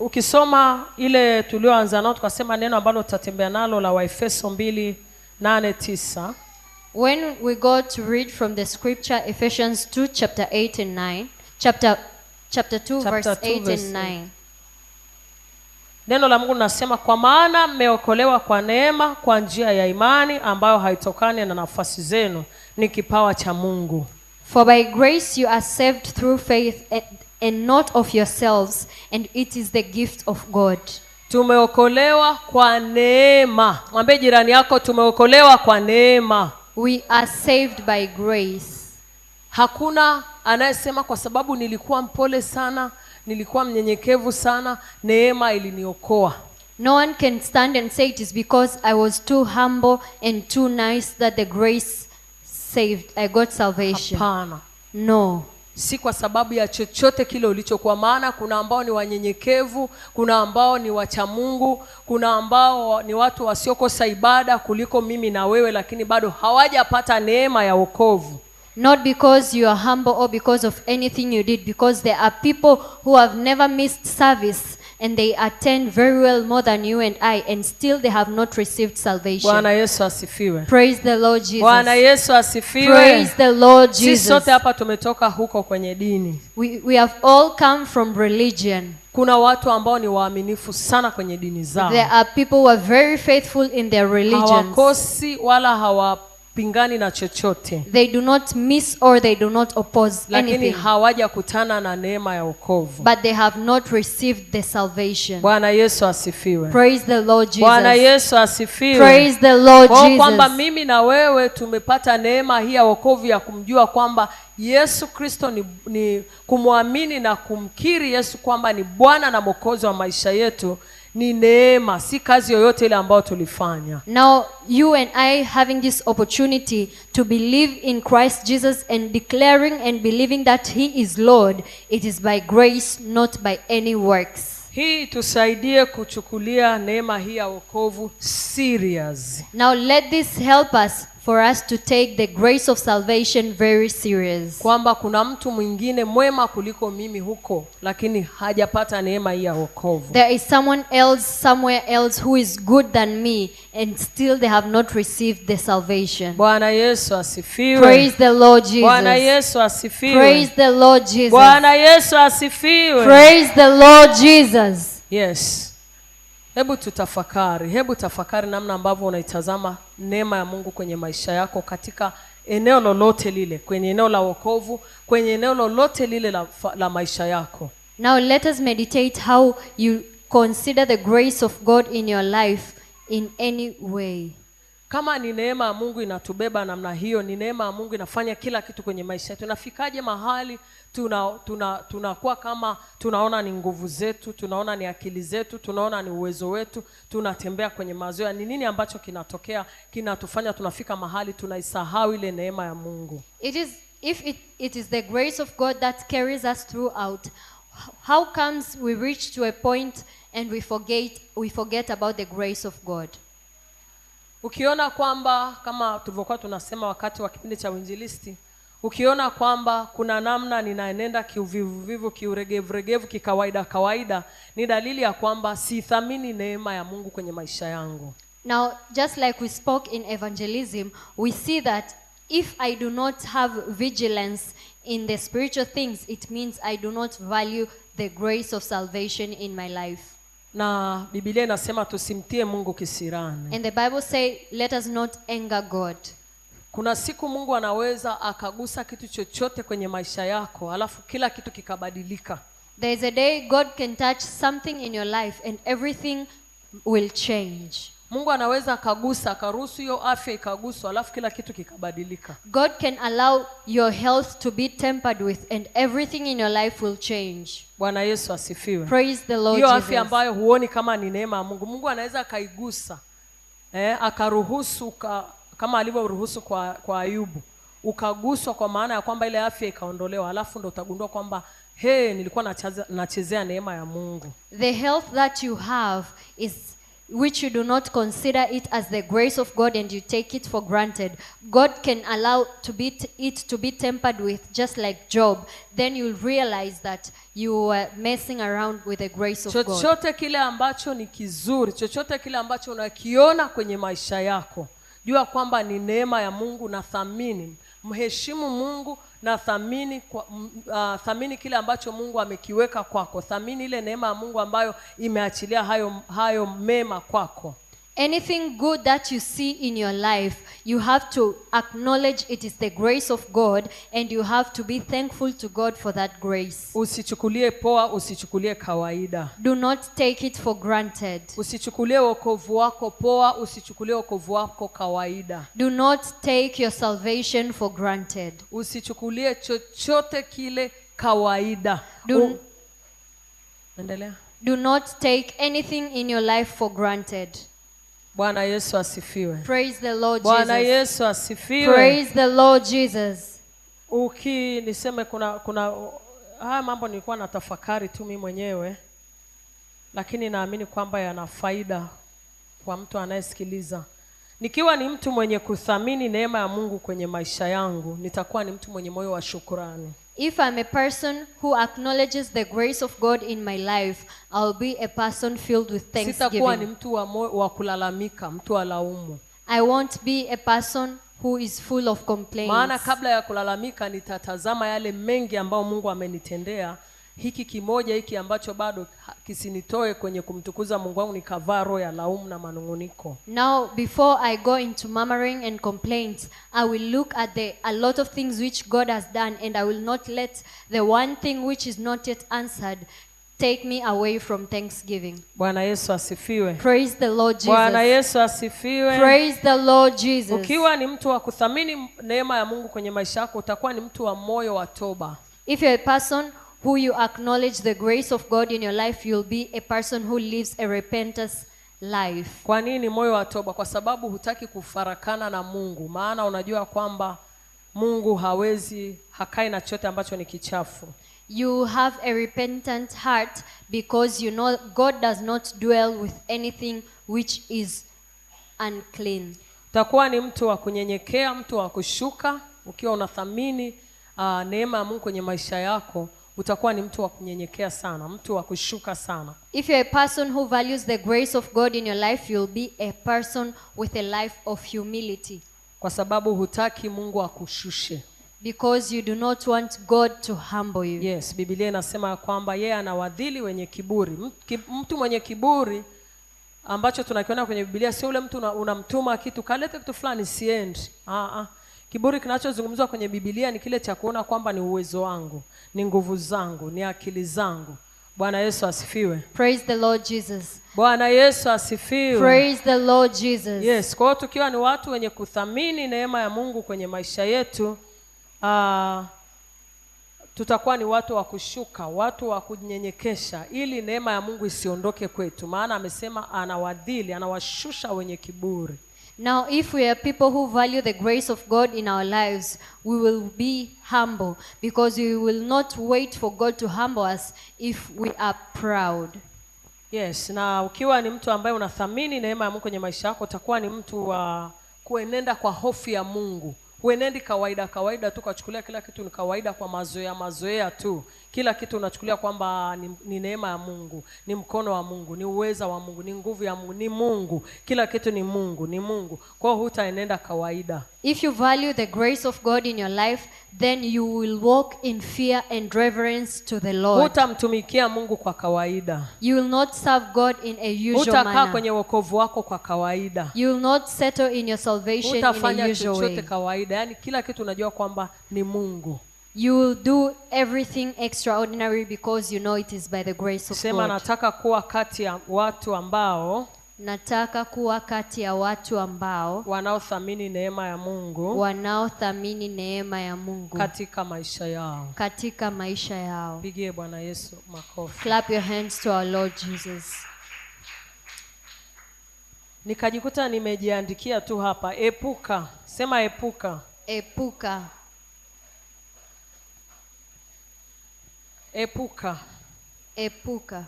A: ukisoma ile tulioanza nao tukasema neno ambalo tutatembea nalo la Waefeso 2:8-9.
B: When we go to read from the scripture Ephesians 2 chapter 8 and 9, chapter 2 verse 8 and 9.
A: Neno la Mungu linasema, kwa maana mmeokolewa kwa neema kwa njia ya imani ambayo haitokani na nafasi zenu, ni kipawa cha Mungu.
B: For by grace you are saved through faith and not of yourselves, and it is the gift of God.
A: Tumeokolewa kwa neema. Mwambie jirani yako, tumeokolewa kwa neema.
B: We are saved by grace.
A: Hakuna anayesema kwa sababu nilikuwa mpole sana, nilikuwa mnyenyekevu sana, neema iliniokoa.
B: No one can stand and say it is because I was too humble and too nice that the grace saved, I got salvation.
A: Hapana.
B: No.
A: Si kwa sababu ya chochote kile ulichokuwa, maana kuna ambao ni wanyenyekevu, kuna ambao ni wacha Mungu, kuna ambao ni watu wasiokosa ibada kuliko mimi na wewe, lakini bado hawajapata neema ya wokovu.
B: Not because you are humble or because of anything you did, because there are people who have never missed service and they attend very well more than you and I, and still they have not received salvation.
A: Bwana Yesu asifiwe.
B: Praise the Lord Jesus.
A: Bwana Yesu asifiwe.
B: Praise the Lord Jesus.
A: Sisi sote hapa tumetoka huko kwenye dini.
B: We have all come from religion.
A: Kuna watu ambao ni waaminifu sana kwenye dini zao.
B: There are people who are very faithful in their religions.
A: Hawakosi wala Hawapingani na chochote.
B: They do not miss or they do not oppose
A: Lakini
B: anything.
A: Hawajakutana na neema ya wokovu.
B: But they have not received the salvation.
A: Bwana Yesu asifiwe.
B: Praise the Lord Jesus.
A: Bwana Yesu asifiwe.
B: Praise the Lord
A: Kwa kwamba
B: Jesus.
A: mimi na wewe tumepata neema hii ya wokovu ya kumjua kwamba Yesu Kristo ni kumwamini na kumkiri Yesu kwamba ni Bwana na Mwokozi wa maisha yetu ni neema, si kazi yoyote ile ambayo tulifanya.
B: Now you and I having this opportunity to believe in Christ Jesus and declaring and believing that he is Lord, it is by grace, not by any works.
A: Hii tusaidie kuchukulia neema hii ya wokovu serious.
B: Now let this help us for us to take the grace of salvation very serious.
A: Kwamba kuna mtu mwingine mwema kuliko mimi huko, lakini hajapata neema hii ya wokovu.
B: There is someone else somewhere else who is good than me, and still they have not received the salvation.
A: Bwana Yesu asifiwe.
B: Praise the Lord Jesus.
A: Bwana Yesu asifiwe.
B: Praise the Lord Jesus.
A: Bwana Yesu asifiwe.
B: Praise the Lord Jesus.
A: Yes. Hebu tutafakari, hebu tafakari namna ambavyo unaitazama neema ya Mungu kwenye maisha yako katika eneo lolote lile, kwenye eneo la wokovu, kwenye eneo lolote lile la maisha yako.
B: Now let us meditate how you consider the grace of God in your life in any way.
A: Kama ni neema ya Mungu inatubeba namna hiyo, ni neema ya Mungu inafanya kila kitu kwenye maisha yetu. Tunafikaje mahali tunakuwa kama tunaona ni nguvu zetu, tunaona ni akili zetu, tunaona ni uwezo wetu, tunatembea kwenye mazoea? Ni nini ambacho kinatokea kinatufanya tunafika mahali tunaisahau ile neema ya Mungu?
B: It is if it is the grace of God that carries us throughout. How comes we reach to a point and we forget about the grace of God?
A: Ukiona kwamba kama tulivyokuwa tunasema wakati wa kipindi cha uinjilisti, ukiona kwamba kuna namna ninaenenda kiuvivuvivu, kiuregevuregevu, kikawaida kawaida, ni dalili ya kwamba sithamini neema ya Mungu kwenye maisha yangu.
B: Now, just like we spoke in evangelism, we see that if I do not have vigilance in the spiritual things, it means I do not value the grace of salvation in my life.
A: Na Biblia inasema tusimtie Mungu kisirani.
B: And the Bible say, let us not anger God.
A: Kuna siku Mungu anaweza akagusa kitu chochote kwenye maisha yako, alafu kila kitu kikabadilika.
B: There is a day God can touch something in your life and everything will change.
A: Mungu anaweza akagusa, akaruhusu hiyo afya ikaguswa, alafu kila kitu kikabadilika.
B: God can allow your health to be tampered with and everything in your life will change.
A: Bwana Yesu asifiwe.
B: Praise the Lord
A: Hiyo
B: Jesus.
A: afya ambayo huoni kama ni neema ya Mungu, Mungu anaweza akaigusa. Akaruhusu kama alivyoruhusu kwa Ayubu. Ukaguswa kwa maana ya kwamba ile afya ikaondolewa, alafu ndo utagundua kwamba hey, nilikuwa nachezea neema ya Mungu.
B: The health that you have is which you do not consider it as the grace of God and you take it for granted. God can allow it to be tampered with, just like Job. Then you'll realize that you were messing around with the grace of God.
A: Chochote kile ambacho ni kizuri, chochote kile ambacho unakiona kwenye maisha yako, jua kwamba ni neema ya Mungu na thamini. Mheshimu Mungu na thamini thamini kile ambacho Mungu amekiweka kwako. Thamini ile neema ya Mungu ambayo imeachilia hayo mema kwako.
B: Anything good that you see in your life, you have to acknowledge it is the grace of God and you have to be thankful to God for that grace.
A: Usichukulie poa, usichukulie kawaida.
B: Do not take it for granted.
A: Usichukulie wokovu wako poa, usichukulie wokovu wako kawaida.
B: Do not take your salvation for granted.
A: Usichukulie chochote kile kawaida. Endelea.
B: Do not take anything in your life for granted.
A: Bwana Yesu asifiwe.
B: Praise the Lord Jesus.
A: Bwana Yesu asifiwe.
B: Praise the Lord Jesus.
A: Niseme kuna haya mambo nilikuwa natafakari tu mimi mwenyewe, lakini naamini kwamba yana faida kwa mtu anayesikiliza. Nikiwa ni mtu mwenye kuthamini neema ya Mungu kwenye maisha yangu, nitakuwa ni mtu mwenye moyo wa shukrani.
B: If I'm a person who acknowledges the grace of God in my life, I'll be a person filled with thanksgiving.
A: Sitakuwa ni mtu wa kulalamika, mtu wa laumu.
B: I won't be a person who is full of complaints.
A: Maana kabla ya kulalamika nitatazama yale mengi ambayo Mungu amenitendea, hiki kimoja hiki ambacho bado kisinitoe kwenye kumtukuza Mungu wangu nikavaa roho ya laumu na manunguniko.
B: Now, before I go into murmuring and complaints, I will look at a lot of things which God has done, and I will not let the one thing which is not yet answered take me away from thanksgiving.
A: Bwana Yesu asifiwe.
B: Praise the Lord Jesus.
A: Bwana Yesu asifiwe.
B: Praise the Lord Jesus.
A: Ukiwa ni mtu wa kuthamini neema ya Mungu kwenye maisha yako, utakuwa ni mtu wa moyo wa toba.
B: If you're a person who you acknowledge the grace of God in your life, you'll be a person who lives a repentance life.
A: Kwa nini moyo wa toba? Kwa sababu hutaki kufarakana na Mungu, maana unajua kwamba Mungu hawezi, hakai na chochote ambacho ni kichafu.
B: You have a repentant heart because you know God does not dwell with anything which is unclean.
A: Utakuwa ni mtu wa kunyenyekea, mtu wa kushuka. Ukiwa unathamini neema ya Mungu kwenye maisha yako, utakuwa ni mtu wa kunyenyekea sana, mtu wa kushuka sana.
B: If you're a person who values the grace of God in your life, you'll be a person with a life of humility.
A: Kwa sababu hutaki Mungu akushushe.
B: Because you do not want God to humble you.
A: Yes, Biblia inasema kwamba yeye anawadhili wenye kiburi. Mtu mwenye kiburi ambacho tunakiona kwenye Biblia sio ule mtu unamtuma kitu, kalete kitu fulani, siendi. Kiburi kinachozungumzwa kwenye Biblia ni kile cha kuona kwamba ni uwezo wangu, ni nguvu zangu, ni akili zangu. Bwana Yesu asifiwe.
B: Praise the Lord Jesus.
A: Bwana Yesu asifiwe.
B: Praise the Lord Jesus.
A: Yes, kwa hiyo tukiwa ni watu wenye kuthamini neema ya Mungu kwenye maisha yetu, tutakuwa ni watu wa kushuka, watu wa kunyenyekesha, ili neema ya Mungu isiondoke kwetu, maana amesema anawadhili, anawashusha wenye kiburi.
B: Now, if we are people who value the grace of God in our lives, we will be humble, because we will not wait for God to humble us if we are proud.
A: Yes, na ukiwa ni mtu ambaye unathamini neema ya Mungu kwenye maisha yako, utakuwa ni mtu wa kuenenda kwa hofu ya Mungu. Huenendi kawaida kawaida tu, ukachukulia kila kitu ni kawaida kwa mazoea mazoea tu. Kila kitu unachukulia kwamba ni neema ya Mungu, ni mkono wa Mungu, ni uweza wa Mungu, ni nguvu ya Mungu, ni Mungu. Kila kitu ni Mungu, ni Mungu. Kwa hiyo hutaenenda kawaida.
B: If you value the grace of God in your life, then you will walk in fear and reverence to the Lord.
A: Hutamtumikia Mungu kwa kawaida.
B: You will not serve God in a usual
A: Hutakaa
B: manner.
A: kwenye wokovu wako kwa kawaida.
B: You will not settle in your salvation in a
A: Hutafanya
B: usual
A: chochote
B: way.
A: kawaida. Yaani kila kitu unajua kwamba ni Mungu.
B: You will do everything extraordinary because you know it is by the grace of
A: Sema,
B: God.
A: nataka kuwa kati ya watu ambao
B: Nataka kuwa kati ya watu ambao
A: wanaothamini neema ya Mungu
B: wanaothamini neema ya Mungu
A: katika maisha yao.
B: katika maisha yao.
A: Pigie Bwana Yesu makofi.
B: Clap your hands to our Lord Jesus.
A: Nikajikuta nimejiandikia tu hapa, epuka. Sema epuka.
B: Epuka.
A: Epuka.
B: Epuka.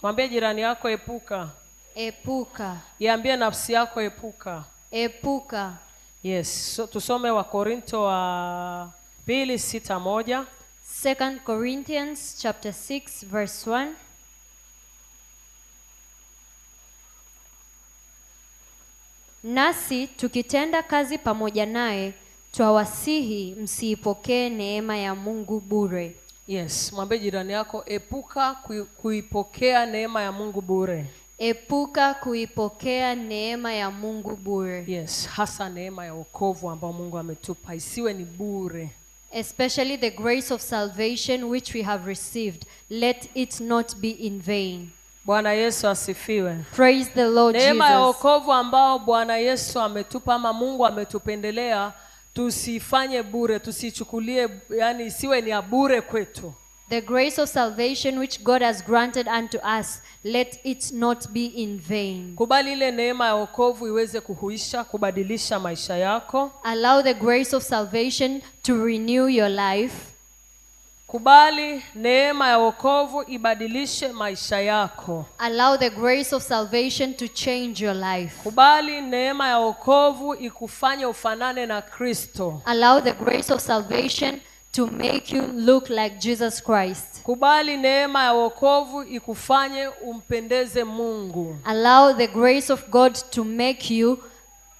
A: Mwambie jirani yako epuka.
B: Epuka.
A: Iambie nafsi yako epuka.
B: Epuka.
A: Yes, so, tusome wa Korinto wa 2:6-1.
B: 2 Corinthians chapter 6 verse 1. Nasi tukitenda kazi pamoja naye, twawasihi msiipokee neema ya Mungu bure.
A: Yes, mwambie jirani yako epuka kuipokea neema ya Mungu bure.
B: Epuka kuipokea neema ya Mungu bure.
A: Yes, hasa neema ya wokovu ambao Mungu ametupa isiwe ni bure.
B: Especially the grace of salvation which we have received, let it not be in vain.
A: Bwana Yesu asifiwe.
B: Praise the Lord
A: Neema ya
B: Jesus.
A: wokovu ambao Bwana Yesu ametupa ama Mungu ametupendelea, tusifanye bure, tusichukulie, yani isiwe ni ya bure kwetu.
B: The grace of salvation which God has granted unto us, let it not be in vain.
A: Kubali ile neema ya wokovu iweze kuhuisha, kubadilisha maisha yako.
B: Allow the grace of salvation to renew your life.
A: Kubali neema ya wokovu ibadilishe maisha yako.
B: Allow the grace of salvation to change your life.
A: Kubali neema ya wokovu ikufanye ufanane na Kristo.
B: Allow the grace of salvation to make you look like Jesus Christ.
A: Kubali neema ya wokovu ikufanye umpendeze Mungu.
B: Allow the grace of God to make you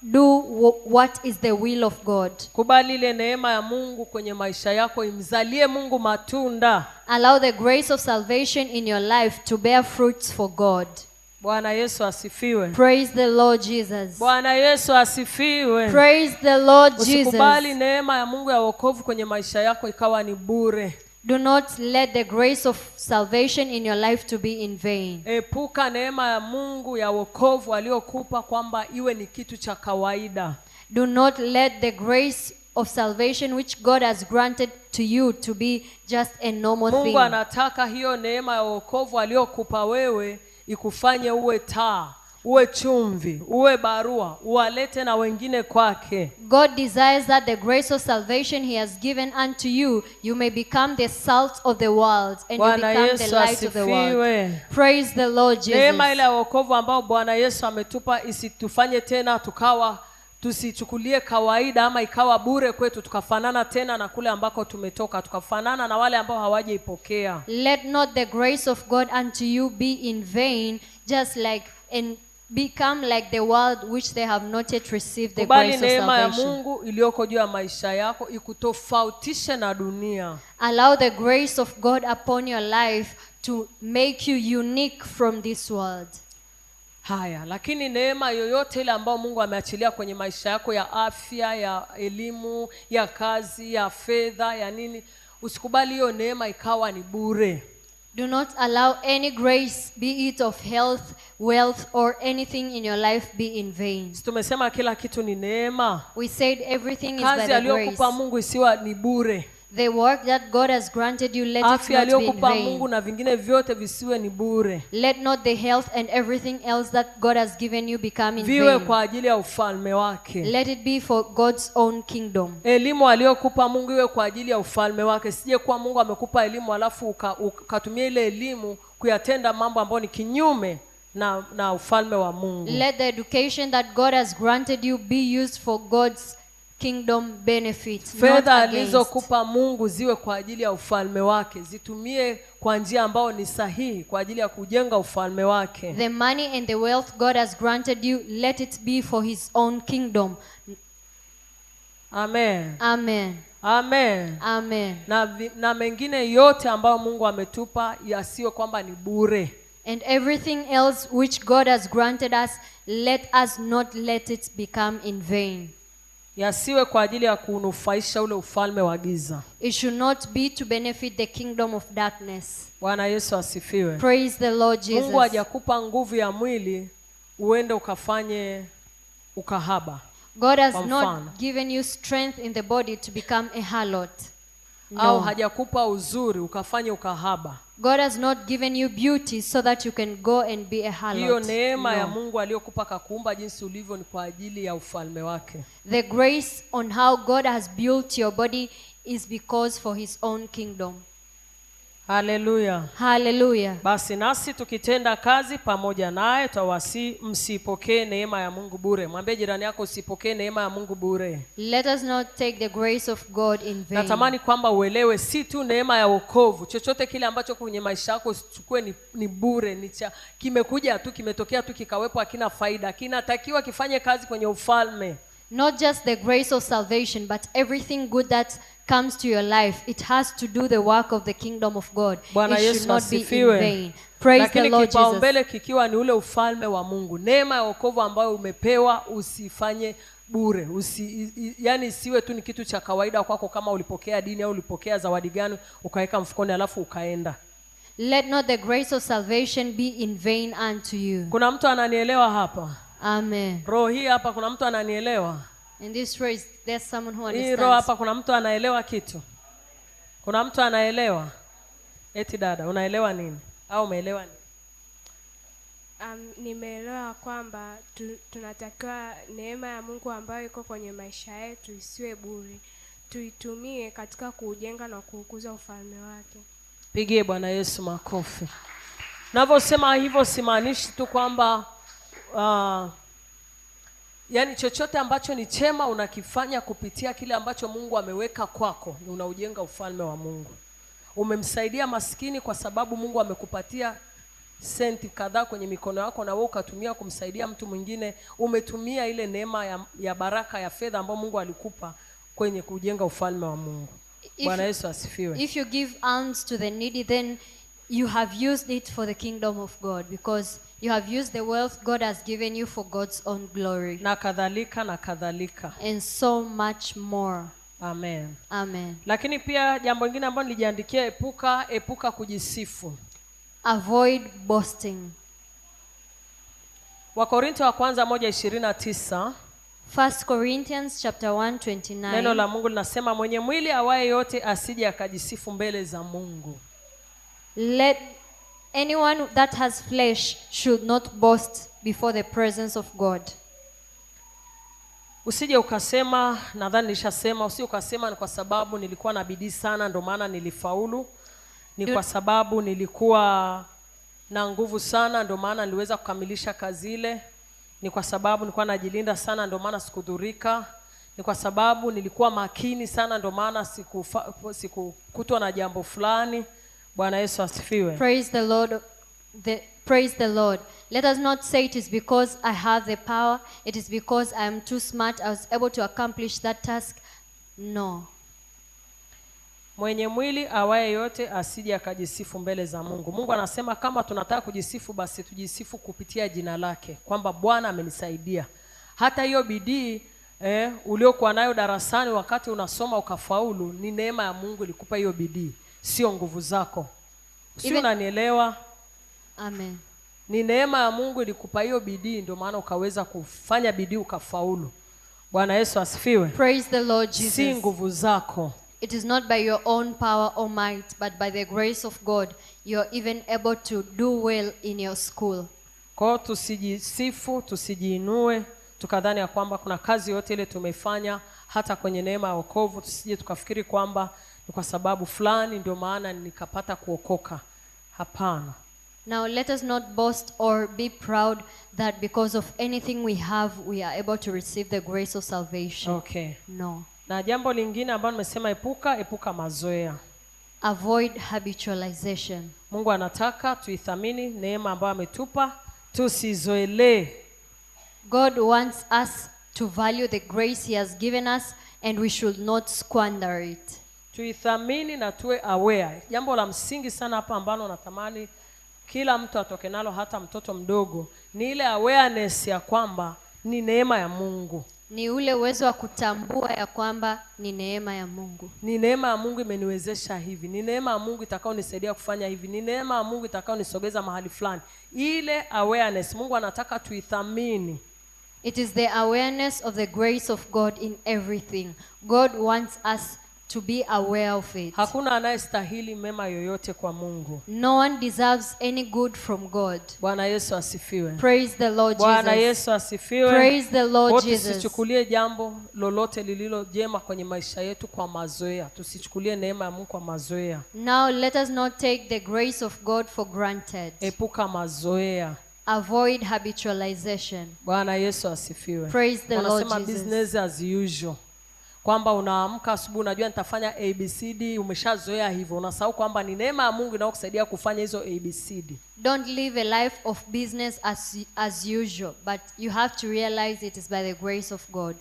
B: Do what is the will of God.
A: Kubali ile neema ya Mungu kwenye maisha yako imzalie Mungu matunda.
B: Allow the grace of salvation in your life to bear fruits for God.
A: Bwana Yesu asifiwe.
B: Praise the Lord Jesus.
A: Bwana Yesu asifiwe.
B: Praise the Lord Jesus.
A: Usikubali neema ya Mungu ya wokovu kwenye maisha yako ikawa ni bure.
B: Do not let the grace of salvation in your life to be in vain.
A: Epuka neema ya Mungu ya wokovu aliyokupa kwamba iwe ni kitu cha kawaida.
B: Do not let the grace of salvation which God has granted to you to be just a normal thing.
A: Mungu anataka hiyo neema ya wokovu aliyokupa wewe ikufanye uwe taa, uwe chumvi, uwe barua, uwalete na wengine kwake.
B: God desires that the grace of salvation he has given unto you, you may become the salt of the world and you become the light of the world. Praise the Lord Jesus.
A: Neema ile ya wokovu ambao Bwana Yesu ametupa isitufanye tena tukawa tusichukulie kawaida ama ikawa bure kwetu, tukafanana tena na kule ambako tumetoka, tukafanana na wale ambao hawajaipokea.
B: Let not the grace of God unto you be in vain, just like and become like the world which they have not yet received the grace of salvation.
A: Neema ya Mungu iliyoko juu ya maisha yako ikutofautishe na dunia.
B: Allow the grace of God upon your life to make you unique from this world.
A: Haya, lakini neema yoyote ile ambayo Mungu ameachilia kwenye maisha yako ya afya, ya elimu, ya kazi, ya fedha, ya nini, usikubali hiyo neema ikawa ni bure.
B: Do not allow any grace, be it of health, wealth, or anything in your life, be in vain.
A: Tumesema kila kitu ni neema.
B: We said everything is by the grace.
A: Kazi aliyokupa Mungu isiwa ni bure.
B: The work that God has granted you, let it not be in vain.
A: Afya aliyokupa Mungu na vingine vyote visiwe ni bure.
B: Let not the health and everything else that God has given you become in vain.
A: Viwe kwa ajili ya ufalme wake.
B: Let it be for God's own kingdom.
A: Elimu aliyokupa Mungu iwe kwa ajili ya ufalme wake. Sije kuwa Mungu amekupa elimu alafu ukatumia ile elimu kuyatenda mambo ambayo ni kinyume na ufalme wa Mungu.
B: Let the education that God has granted you be used for God's kingdom benefit.
A: Fedha alizokupa Mungu ziwe kwa ajili ya ufalme wake, zitumie kwa njia ambayo ni sahihi kwa ajili ya kujenga ufalme wake.
B: The money and the wealth God has granted you, let it be for his own kingdom.
A: Amen.
B: Amen.
A: Amen.
B: Amen.
A: Na mengine yote ambayo Mungu ametupa yasiwe kwamba ni bure.
B: And everything else which God has granted us, let us not let it become in vain.
A: Yasiwe kwa ajili ya kunufaisha ule ufalme wa giza.
B: It should not be to benefit the kingdom of darkness.
A: Bwana Yesu asifiwe.
B: Praise the Lord Jesus.
A: Mungu hajakupa nguvu ya mwili uende ukafanye ukahaba.
B: God has not given you strength in the body to become a harlot. No.
A: Au hajakupa uzuri ukafanye ukahaba.
B: God has not given you beauty so that you can go and be a harlot.
A: Hiyo neema ya Mungu aliyokupa kakuumba jinsi ulivyo ni kwa ajili ya ufalme wake.
B: The grace on how God has built your body is because for his own kingdom.
A: Hallelujah.
B: Hallelujah.
A: Basi nasi tukitenda kazi pamoja naye twawasi msipokee neema ya Mungu bure. Mwambie jirani yako usipokee neema ya Mungu bure.
B: Let us not take the grace of God in vain.
A: Natamani kwamba uelewe si tu neema ya wokovu, chochote kile ambacho kwenye maisha yako usichukue ni bure, ni cha kimekuja tu, kimetokea tu, kikawepo, hakina faida. Kinatakiwa kifanye kazi kwenye ufalme.
B: Not just the grace of salvation, but everything good that comes to your life, it has to do the work of the kingdom of God.
A: Bwana
B: It should not be in vain. Praise the Lord Jesus.
A: Kipaumbele kikiwa ni ule ufalme wa Mungu. Neema ya wokovu ambayo umepewa usifanye bure. Yani isiwe tu ni kitu cha kawaida kwako kama ulipokea dini au ulipokea zawadi gani ukaweka mfukoni alafu ukaenda.
B: Let not the grace of salvation be in vain unto you.
A: Kuna mtu ananielewa hapa?
B: Amen.
A: Roho hii hapa kuna mtu ananielewa?
B: In this race, there's someone who understands.
A: Hii roho hapa kuna mtu anaelewa kitu? Kuna mtu anaelewa? Eti dada, unaelewa nini? Au umeelewa nini?
C: Nimeelewa kwamba tunatakiwa neema ya Mungu ambayo iko kwenye maisha yetu isiwe bure. Tuitumie katika kuujenga na kuukuza ufalme wake.
A: Pigie Bwana Yesu makofi. Navyosema hivyo simaanishi tu kwamba yani chochote ambacho ni chema unakifanya kupitia kile ambacho Mungu ameweka kwako, unaujenga ufalme wa Mungu. Umemsaidia maskini kwa sababu Mungu amekupatia senti kadhaa kwenye mikono yako na wewe ukatumia kumsaidia mtu mwingine, umetumia ile neema ya baraka ya fedha ambayo Mungu alikupa kwenye kujenga ufalme wa Mungu. Bwana Yesu asifiwe.
B: If you give alms to the needy, then you have used it for the kingdom of God, because you have used the wealth God has given you for God's own glory.
A: Na kadhalika na kadhalika.
B: And so much more.
A: Amen.
B: Amen.
A: Lakini pia jambo lingine ambalo nilijiandikia, epuka kujisifu.
B: Avoid boasting.
A: Wakorintho wa kwanza 1:29.
B: 1 Corinthians chapter 1:29.
A: Neno la Mungu linasema mwenye mwili awaye yote asije akajisifu mbele za Mungu.
B: Let anyone that has flesh should not boast before the presence of God.
A: Usije ukasema, nadhani nilishasema, usije ukasema ni kwa sababu nilikuwa na bidii sana ndio maana nilifaulu, ni kwa sababu nilikuwa na nguvu sana ndio maana niliweza kukamilisha kazi ile, ni kwa sababu nilikuwa najilinda sana ndio maana sikudhurika, ni kwa sababu nilikuwa makini sana ndio maana sikukutwa na jambo fulani. Bwana Yesu asifiwe.
B: Praise the Lord. Praise the Lord. Let us not say it is because I have the power, it is because I am too smart, I was able to accomplish that task. No.
A: Mwenye mwili awaye yote asije akajisifu mbele za Mungu. Mungu anasema kama tunataka kujisifu basi tujisifu kupitia jina lake, kwamba Bwana amenisaidia. Hata hiyo bidii uliokuwa nayo darasani wakati unasoma ukafaulu, ni neema ya Mungu ilikupa hiyo bidii, sio nguvu zako. Sio, unanielewa?
B: Amen.
A: Ni neema ya Mungu ilikupa hiyo bidii, ndio maana ukaweza kufanya bidii ukafaulu. Bwana Yesu asifiwe.
B: Praise the Lord Jesus.
A: Si nguvu zako.
B: It is not by your own power or might, but by the grace of God you are even able to do well in your school.
A: Kwa tusijisifu, tusijiinue, tukadhani ya kwamba kuna kazi yote ile tumefanya hata kwenye neema ya wokovu. Tusije tukafikiri kwamba ni kwa sababu fulani ndio maana nikapata kuokoka. Hapana.
B: Now let us not boast or be proud that because of anything we have we are able to receive the grace of salvation.
A: Okay.
B: No.
A: Na jambo lingine ambalo nimesema, epuka mazoea.
B: Avoid habitualization.
A: Mungu anataka tuithamini neema ambayo ametupa, tusizoelee.
B: God wants us to value the grace he has given us and we should not squander it.
A: Tuithamini na tuwe aware. Jambo la msingi sana hapa ambalo natamani kila mtu atoke nalo, hata mtoto mdogo, ni ile awareness ya kwamba ni neema ya Mungu.
B: Ni ule uwezo wa kutambua ya kwamba ni neema ya Mungu.
A: Ni neema ya Mungu imeniwezesha hivi. Ni neema ya Mungu itakayonisaidia kufanya hivi. Ni neema ya Mungu itakayonisogeza mahali fulani. Ile awareness Mungu anataka tuithamini.
B: It is the awareness of the grace of God in everything. God wants us to be aware of it.
A: Hakuna anayestahili mema yoyote kwa Mungu.
B: No one deserves any good from God.
A: Bwana Yesu asifiwe.
B: Praise the Lord Jesus.
A: Bwana Yesu asifiwe.
B: Praise the Lord Jesus.
A: Tusichukulie jambo lolote lililo jema kwenye maisha yetu kwa mazoea. Tusichukulie neema ya Mungu kwa mazoea.
B: Now let us not take the grace of God for granted.
A: Epuka mazoea.
B: Avoid habitualization.
A: Bwana Yesu asifiwe.
B: Praise the Lord Jesus.
A: Business as usual. Kwamba unaamka asubuhi unajua nitafanya ABCD, umeshazoea hivyo, unasahau kwamba ni neema ya Mungu inayokusaidia kufanya hizo ABCD.
B: Don't live a life of business as usual, but you have to realize it is by the grace of God.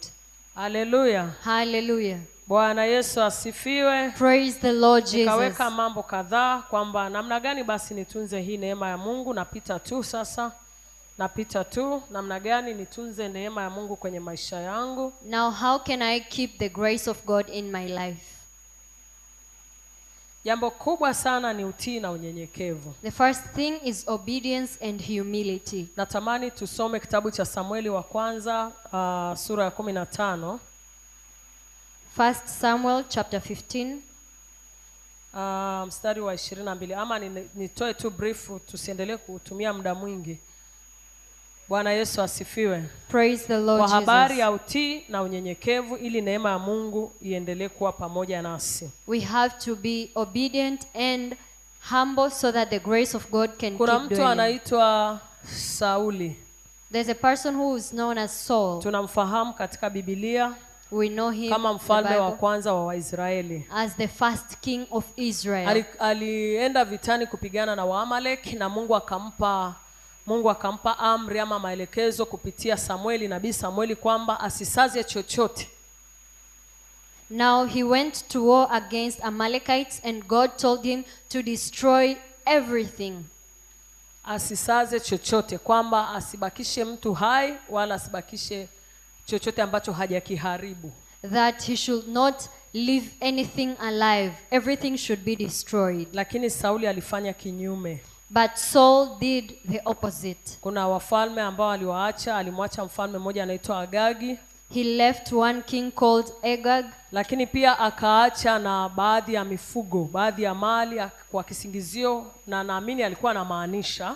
A: Hallelujah.
B: Hallelujah.
A: Bwana Yesu asifiwe.
B: Praise the Lord Jesus.
A: Nikaweka mambo kadhaa kwamba namna gani basi nitunze hii neema ya Mungu. Napita tu sasa. Napita tu namna gani nitunze neema ya Mungu kwenye maisha yangu.
B: Now how can I keep the grace of God in my life?
A: Jambo kubwa sana ni utii na unyenyekevu.
B: The first thing is obedience and humility.
A: Natamani tusome kitabu cha Samueli wa kwanza sura ya 15.
B: 1 Samuel chapter 15.
A: Mstari wa 22. Ama nitoe tu brief, tusiendelee kutumia muda mwingi. Bwana Yesu asifiwe.
B: Praise the Lord Jesus.
A: Kwa habari ya utii na unyenyekevu ili neema ya Mungu iendelee kuwa pamoja nasi.
B: We have to be obedient and humble so that the grace of God can keep doing.
A: Kuna mtu anaitwa Sauli.
B: There's a person who is known as Saul.
A: Tunamfahamu katika Biblia.
B: We know him
A: kama
B: the
A: mfalme wa
B: Bible,
A: kwanza wa Waisraeli.
B: as the first king of Israel.
A: Alienda vitani kupigana na Waamaleki na Mungu akampa amri ama maelekezo kupitia Samueli, nabii Samueli, kwamba asisaze chochote.
B: Now he went to war against Amalekites and God told him to destroy everything.
A: Asisaze chochote, kwamba asibakishe mtu hai wala asibakishe chochote ambacho hajakiharibu.
B: That he should not leave anything alive. Everything should be destroyed.
A: Lakini Sauli alifanya kinyume.
B: But Saul did the opposite.
A: Kuna wafalme ambao aliwaacha, alimwacha mfalme mmoja anaitwa Agagi.
B: He left one king called Agag.
A: Lakini pia akaacha na baadhi ya mifugo, baadhi ya mali kwa kisingizio, na naamini alikuwa anamaanisha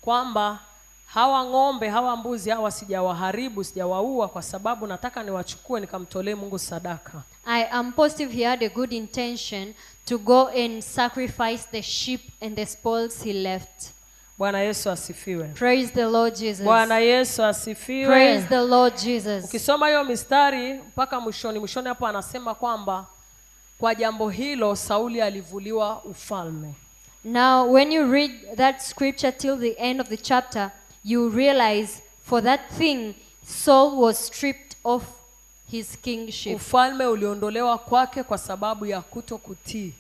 A: kwamba hawa ng'ombe, hawa mbuzi, hawa sijawaharibu, sijawaua kwa sababu nataka niwachukue nikamtolee Mungu sadaka.
B: I am positive he had a good intention to go and sacrifice the sheep and the spoils he left.
A: Bwana Yesu asifiwe.
B: Praise the Lord Jesus.
A: Bwana Yesu asifiwe.
B: Praise the Lord Jesus.
A: Ukisoma hiyo mistari mpaka mwishoni hapo anasema kwamba kwa jambo hilo Sauli alivuliwa ufalme.
B: Now when you read that scripture till the end of the chapter, you realize for that thing Saul was stripped of his kingship.
A: Ufalme uliondolewa kwake kwa sababu ya kutokutii.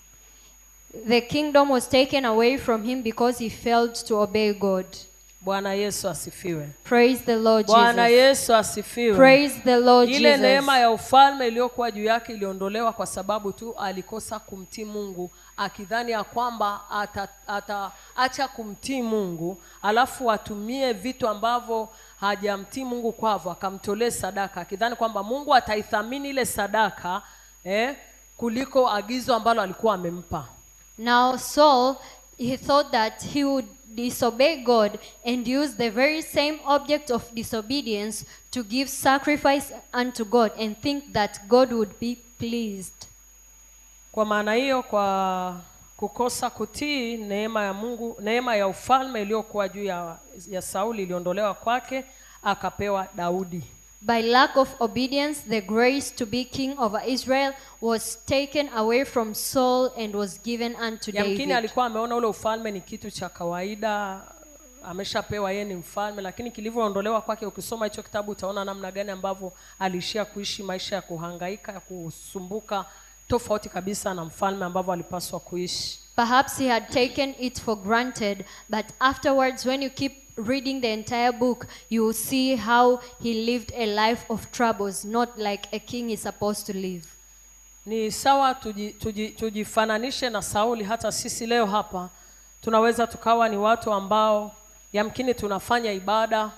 B: The kingdom was taken away from him because he failed to obey God.
A: Bwana Yesu asifiwe.
B: Praise the Lord Jesus.
A: Bwana Yesu asifiwe.
B: Praise the Lord
A: Ile
B: Jesus.
A: neema ya ufalme iliyokuwa juu yake iliondolewa kwa sababu tu alikosa kumtii Mungu, akidhani ya kwamba ataacha kumtii Mungu alafu atumie vitu ambavyo hajamtii Mungu kwavyo akamtolee sadaka, akidhani kwamba Mungu ataithamini ile sadaka kuliko agizo ambalo alikuwa amempa.
B: Now Saul, he thought that he would disobey God and use the very same object of disobedience to give sacrifice unto God and think that God would be pleased.
A: Kwa maana hiyo, kwa kukosa kutii, neema ya Mungu, neema ya ufalme iliyokuwa juu ya Sauli iliondolewa kwake, akapewa Daudi.
B: By lack of obedience, the grace to be king over Israel was taken away from Saul and was given unto David.
A: Yamkini alikuwa ameona ule ufalme ni kitu cha kawaida, ameshapewa, yeye ni mfalme, lakini kilivyoondolewa kwake, ukisoma hicho kitabu utaona namna gani ambavyo aliishia kuishi maisha ya kuhangaika, ya kusumbuka, tofauti kabisa na mfalme ambavyo alipaswa kuishi.
B: Perhaps he had taken it for granted, but afterwards when you keep reading the entire book, you will see how he lived a life of troubles, not like a king is supposed to live.
A: Ni sawa tujifananishe na Sauli. Hata sisi leo hapa tunaweza tukawa ni watu ambao yamkini tunafanya ibada,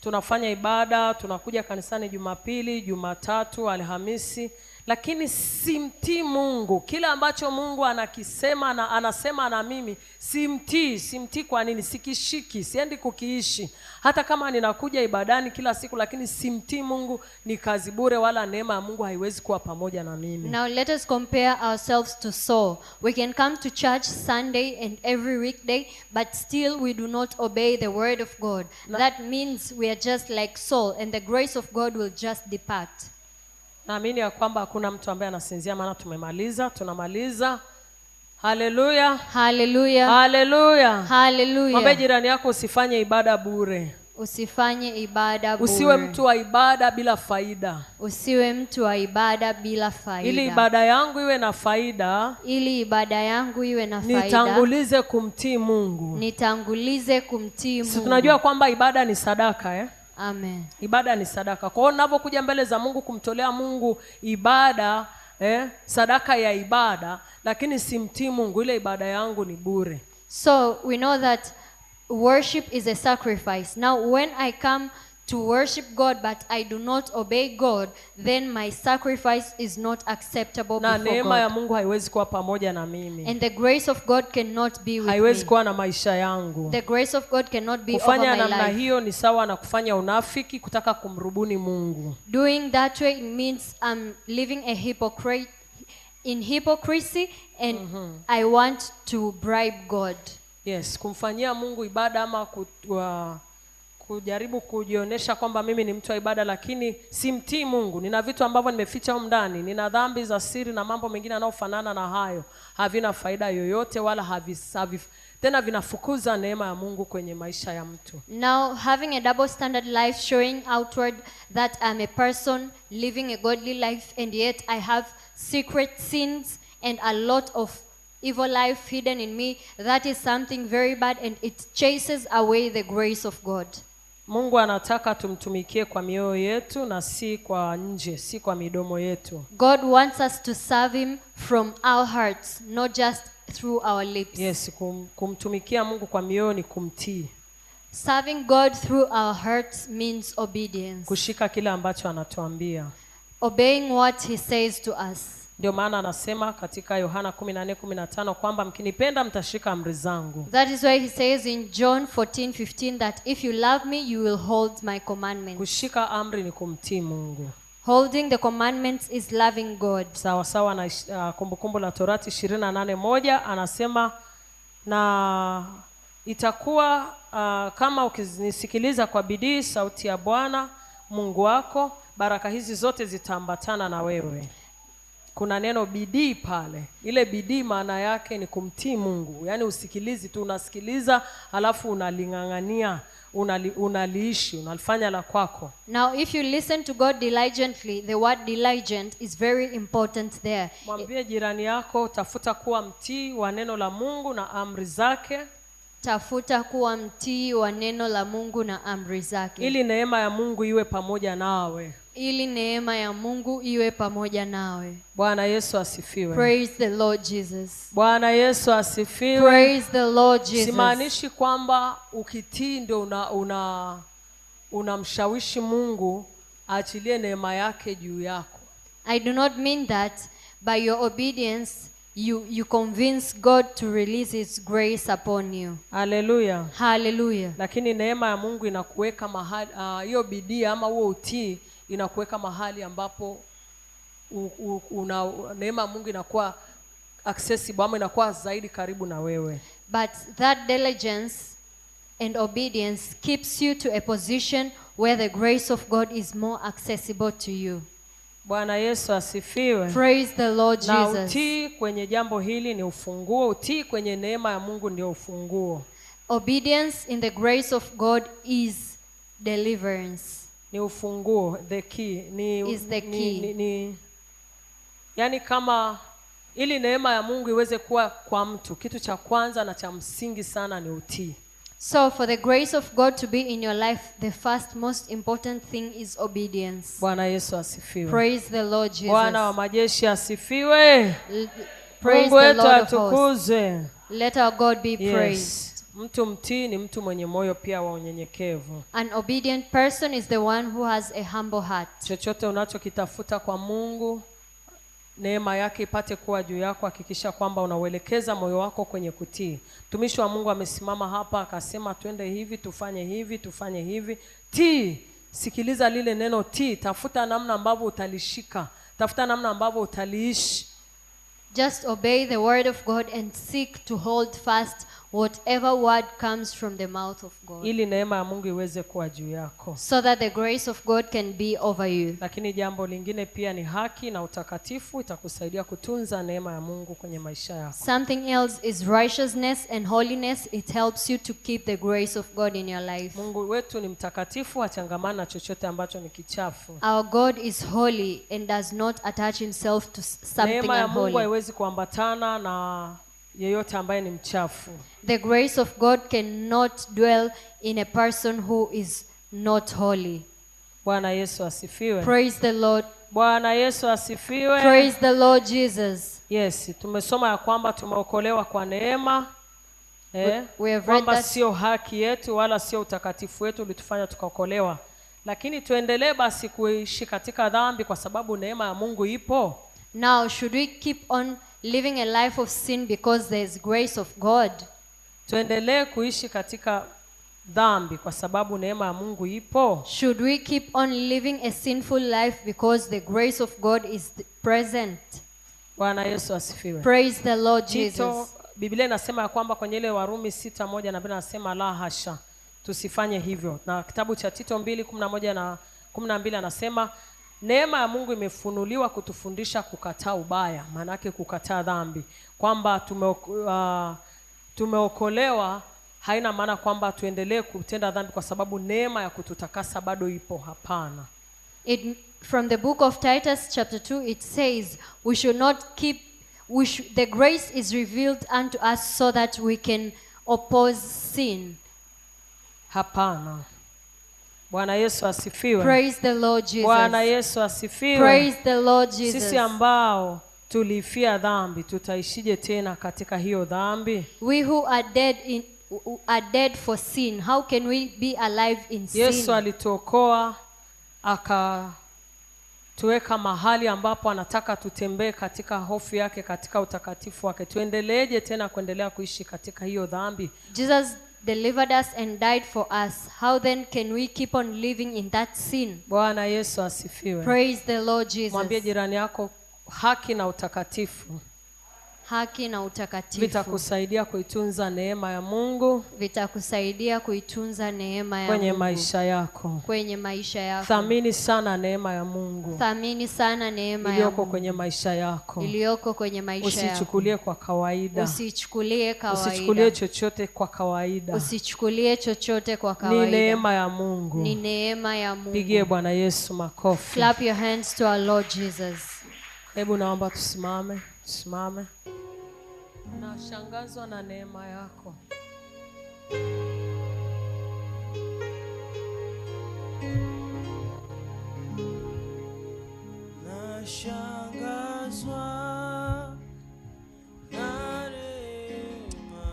A: tunafanya ibada, tunakuja kanisani Jumapili, Jumatatu, Alhamisi, lakini simtii Mungu. Kila ambacho Mungu anakisema na anasema na mimi simtii. Simtii kwa nini? Sikishiki, siendi kukiishi. Hata kama ninakuja ibadani kila siku, lakini simtii Mungu, ni kazi bure, wala neema ya Mungu haiwezi kuwa pamoja na mimi.
B: Now let us compare ourselves to Saul. We can come to church Sunday and every weekday, but still we do not obey the word of God. That means we are just like Saul, and the grace of God will just depart.
A: Naamini ya kwamba hakuna mtu ambaye anasinzia, maana tumemaliza, tunamaliza. Haleluya.
B: Haleluya.
A: Haleluya.
B: Haleluya.
A: Mwambie jirani yako usifanye ibada bure.
B: Usifanye ibada bure.
A: Usiwe mtu wa ibada bila faida.
B: Usiwe mtu wa ibada bila faida.
A: Ili ibada yangu iwe na faida.
B: Ili ibada yangu iwe na faida.
A: Nitangulize kumtii Mungu.
B: Nitangulize kumtii Mungu.
A: Sisi tunajua kwamba ibada ni sadaka,
B: Amen.
A: Ibada ni sadaka. Kwa hiyo ninapokuja mbele za Mungu kumtolea Mungu ibada, sadaka ya ibada, lakini simtii Mungu, ile ibada yangu ni bure.
B: So we know that worship is a sacrifice. Now when I come to worship God but I do not obey God, then my sacrifice is not acceptable
A: na
B: before God.
A: Na neema ya Mungu haiwezi kuwa pamoja na mimi.
B: And the grace of God cannot be with me.
A: Haiwezi kuwa na maisha yangu.
B: The grace of God cannot be over my life.
A: Kufanya namna hiyo ni sawa na kufanya unafiki, kutaka kumrubuni Mungu.
B: Doing that way means I'm living a hypocrite in hypocrisy and I want to bribe God.
A: Yes, kumfanyia Mungu ibada ama Kujaribu kujionyesha kwamba mimi ni mtu wa ibada lakini simtii Mungu. Nina vitu ambavyo nimeficha humu ndani, nina dhambi za siri na mambo mengine yanayofanana na hayo. Havina faida yoyote wala havisavi. Tena vinafukuza neema ya Mungu kwenye maisha ya mtu.
B: Now, having a double standard life showing outward that I'm a person living a godly life and yet I have secret sins and a lot of evil life hidden in me, that is something very bad and it chases away the grace of God.
A: Mungu anataka tumtumikie kwa mioyo yetu na si kwa nje, si kwa midomo yetu.
B: God wants us to serve him from our hearts, not just through our lips.
A: Yes, kumtumikia Mungu kwa mioyo ni kumtii.
B: Serving God through our hearts means obedience.
A: Kushika kile ambacho anatuambia.
B: Obeying what he says to us.
A: Ndio maana anasema katika Yohana 14:15 kwamba mkinipenda mtashika amri zangu.
B: That is why he says in John 14:15 that if you love me you will hold my commandments.
A: Kushika amri ni kumtii Mungu.
B: Holding the commandments is loving God.
A: Sawa sawa na Kumbukumbu la Torati 28:1 anasema, na itakuwa kama ukinisikiliza kwa bidii sauti ya Bwana Mungu wako, baraka hizi zote zitaambatana na wewe. Kuna neno bidii pale. Ile bidii maana yake ni kumtii Mungu. Yaani usikilizi tu, unasikiliza alafu unalingangania, unaliishi, unalifanya la kwako.
B: Now if you listen to God diligently, the word diligent is very important there.
A: Mwambie jirani yako, tafuta kuwa mtii wa neno la Mungu na amri zake.
B: Tafuta kuwa mtii wa neno la Mungu na amri zake.
A: Ili neema ya Mungu iwe pamoja nawe.
B: Ili neema ya Mungu iwe pamoja nawe.
A: Bwana Yesu asifiwe.
B: Praise the Lord Jesus.
A: Bwana Yesu asifiwe.
B: Praise the Lord Jesus.
A: Simaanishi kwamba ukitii ndio unamshawishi Mungu aachilie neema yake juu yako.
B: I do not mean that by your obedience you convince God to release his grace upon you.
A: Hallelujah.
B: Hallelujah.
A: Lakini neema ya Mungu inakuweka mahali, hiyo bidii ama huo utii inakuweka mahali ambapo neema ya Mungu inakuwa accessible ama inakuwa zaidi karibu na wewe.
B: But that diligence and obedience keeps you to a position where the grace of God is more accessible to you.
A: Bwana Yesu asifiwe.
B: Praise the Lord
A: Na
B: Jesus.
A: utii kwenye jambo hili ni ufunguo. Utii kwenye neema ya Mungu ndio ufunguo.
B: Obedience in the grace of God is deliverance.
A: Ni ufunguo, the key. Ni,
B: is the key.
A: Ni, yani kama ili neema ya Mungu iweze kuwa kwa mtu, kitu cha kwanza na cha msingi sana ni utii.
B: So for the grace of God to be in your life, the first most important thing is obedience.
A: Bwana Yesu asifiwe.
B: Praise the Lord Jesus.
A: Bwana wa majeshi asifiwe.
B: Praise
A: Mungu
B: the
A: wetu
B: Lord of hosts.
A: atukuzwe.
B: Let our God be praised.
A: Yes. Mtu mtii ni mtu mwenye moyo pia wa unyenyekevu.
B: An obedient person is the one who has a humble heart.
A: Chochote unachokitafuta kwa Mungu, neema yake ipate kuwa juu yako, hakikisha kwamba unauelekeza moyo wako kwenye kutii. Mtumishi wa Mungu amesimama hapa akasema twende hivi, tufanye hivi, tufanye hivi. Tii, sikiliza lile neno tii, tafuta namna ambavyo utalishika, tafuta namna ambavyo utaliishi.
B: Just obey the word of God and seek to hold fast whatever word comes from the mouth of God.
A: Ili neema ya Mungu iweze kuwa juu yako.
B: So that the grace of God can be over you.
A: Lakini jambo lingine pia ni haki na utakatifu, itakusaidia kutunza neema ya Mungu kwenye maisha yako.
B: Something else is righteousness and holiness. It helps you to keep the grace of God in your life.
A: Mungu wetu ni mtakatifu, hachangamani na chochote ambacho ni kichafu.
B: Our God is holy and does not attach himself to something
A: Neema ya Mungu
B: unholy.
A: haiwezi kuambatana na yeyote ambaye ni mchafu.
B: The grace of God cannot dwell in a person who is not holy.
A: Bwana Yesu asifiwe.
B: Praise the Lord.
A: Bwana Yesu asifiwe.
B: Praise the Lord Jesus.
A: Yes, tumesoma ya kwamba tumeokolewa kwa neema.
B: We have read
A: Kwamba
B: that
A: sio haki yetu wala sio utakatifu wetu ulitufanya tukaokolewa. Lakini tuendelee basi kuishi katika dhambi kwa sababu neema ya Mungu ipo.
B: Now, should we keep on living a life of sin because there is grace of God?
A: Tuendelee kuishi katika dhambi kwa sababu neema ya Mungu ipo.
B: Should we keep on living a sinful life because the grace of God is present?
A: Bwana Yesu asifiwe.
B: Praise the Lord
A: Tito,
B: Jesus.
A: Biblia inasema ya kwamba kwenye ile Warumi 6:1 na Biblia inasema la hasha. Tusifanye hivyo. Na kitabu cha Tito 2:11 na 12 anasema neema ya Mungu imefunuliwa kutufundisha kukataa ubaya, maana yake kukataa dhambi. Kwamba tumeokolewa haina maana kwamba tuendelee kutenda dhambi kwa sababu neema ya kututakasa bado ipo. Hapana.
B: From the book of Titus chapter 2, it says we should not keep, the grace is revealed unto us so that we can oppose sin.
A: Hapana. Bwana Yesu asifiwe.
B: Praise the Lord Jesus.
A: Bwana Yesu asifiwe.
B: Praise the Lord Jesus.
A: Sisi ambao tulifia dhambi tutaishije tena katika hiyo dhambi?
B: We who are dead for sin, how can we be alive in sin?
A: Yesu alituokoa akatuweka mahali ambapo anataka tutembee katika hofu yake, katika utakatifu wake. Tuendeleeje tena kuendelea kuishi katika hiyo dhambi?
B: Jesus delivered us and died for us. How then can we keep on living in that sin?
A: Bwana Yesu asifiwe.
B: Praise the Lord Jesus.
A: Mwambie jirani yako, haki na utakatifu.
B: Haki na utakatifu
A: vitakusaidia kuitunza neema ya Mungu.
B: Vitakusaidia kuitunza neema ya
A: kwenye
B: Mungu
A: maisha yako.
B: Kwenye maisha yako.
A: Thamini sana neema ya Mungu.
B: Thamini sana neema ya
A: iliyoko
B: Mungu
A: kwenye maisha yako.
B: Iliyoko kwenye maisha yako.
A: Usichukulie kwa kawaida.
B: Usichukulie kawaida.
A: Usichukulie chochote kwa kawaida.
B: Usichukulie chochote kwa kawaida.
A: Ni neema ya Mungu.
B: Ni neema ya Mungu.
A: Pigie Bwana Yesu makofi.
B: Clap your hands to our Lord Jesus.
A: Hebu naomba tusimame, tusimame. Nashangazwa na neema yako.
D: Nashangazwa na neema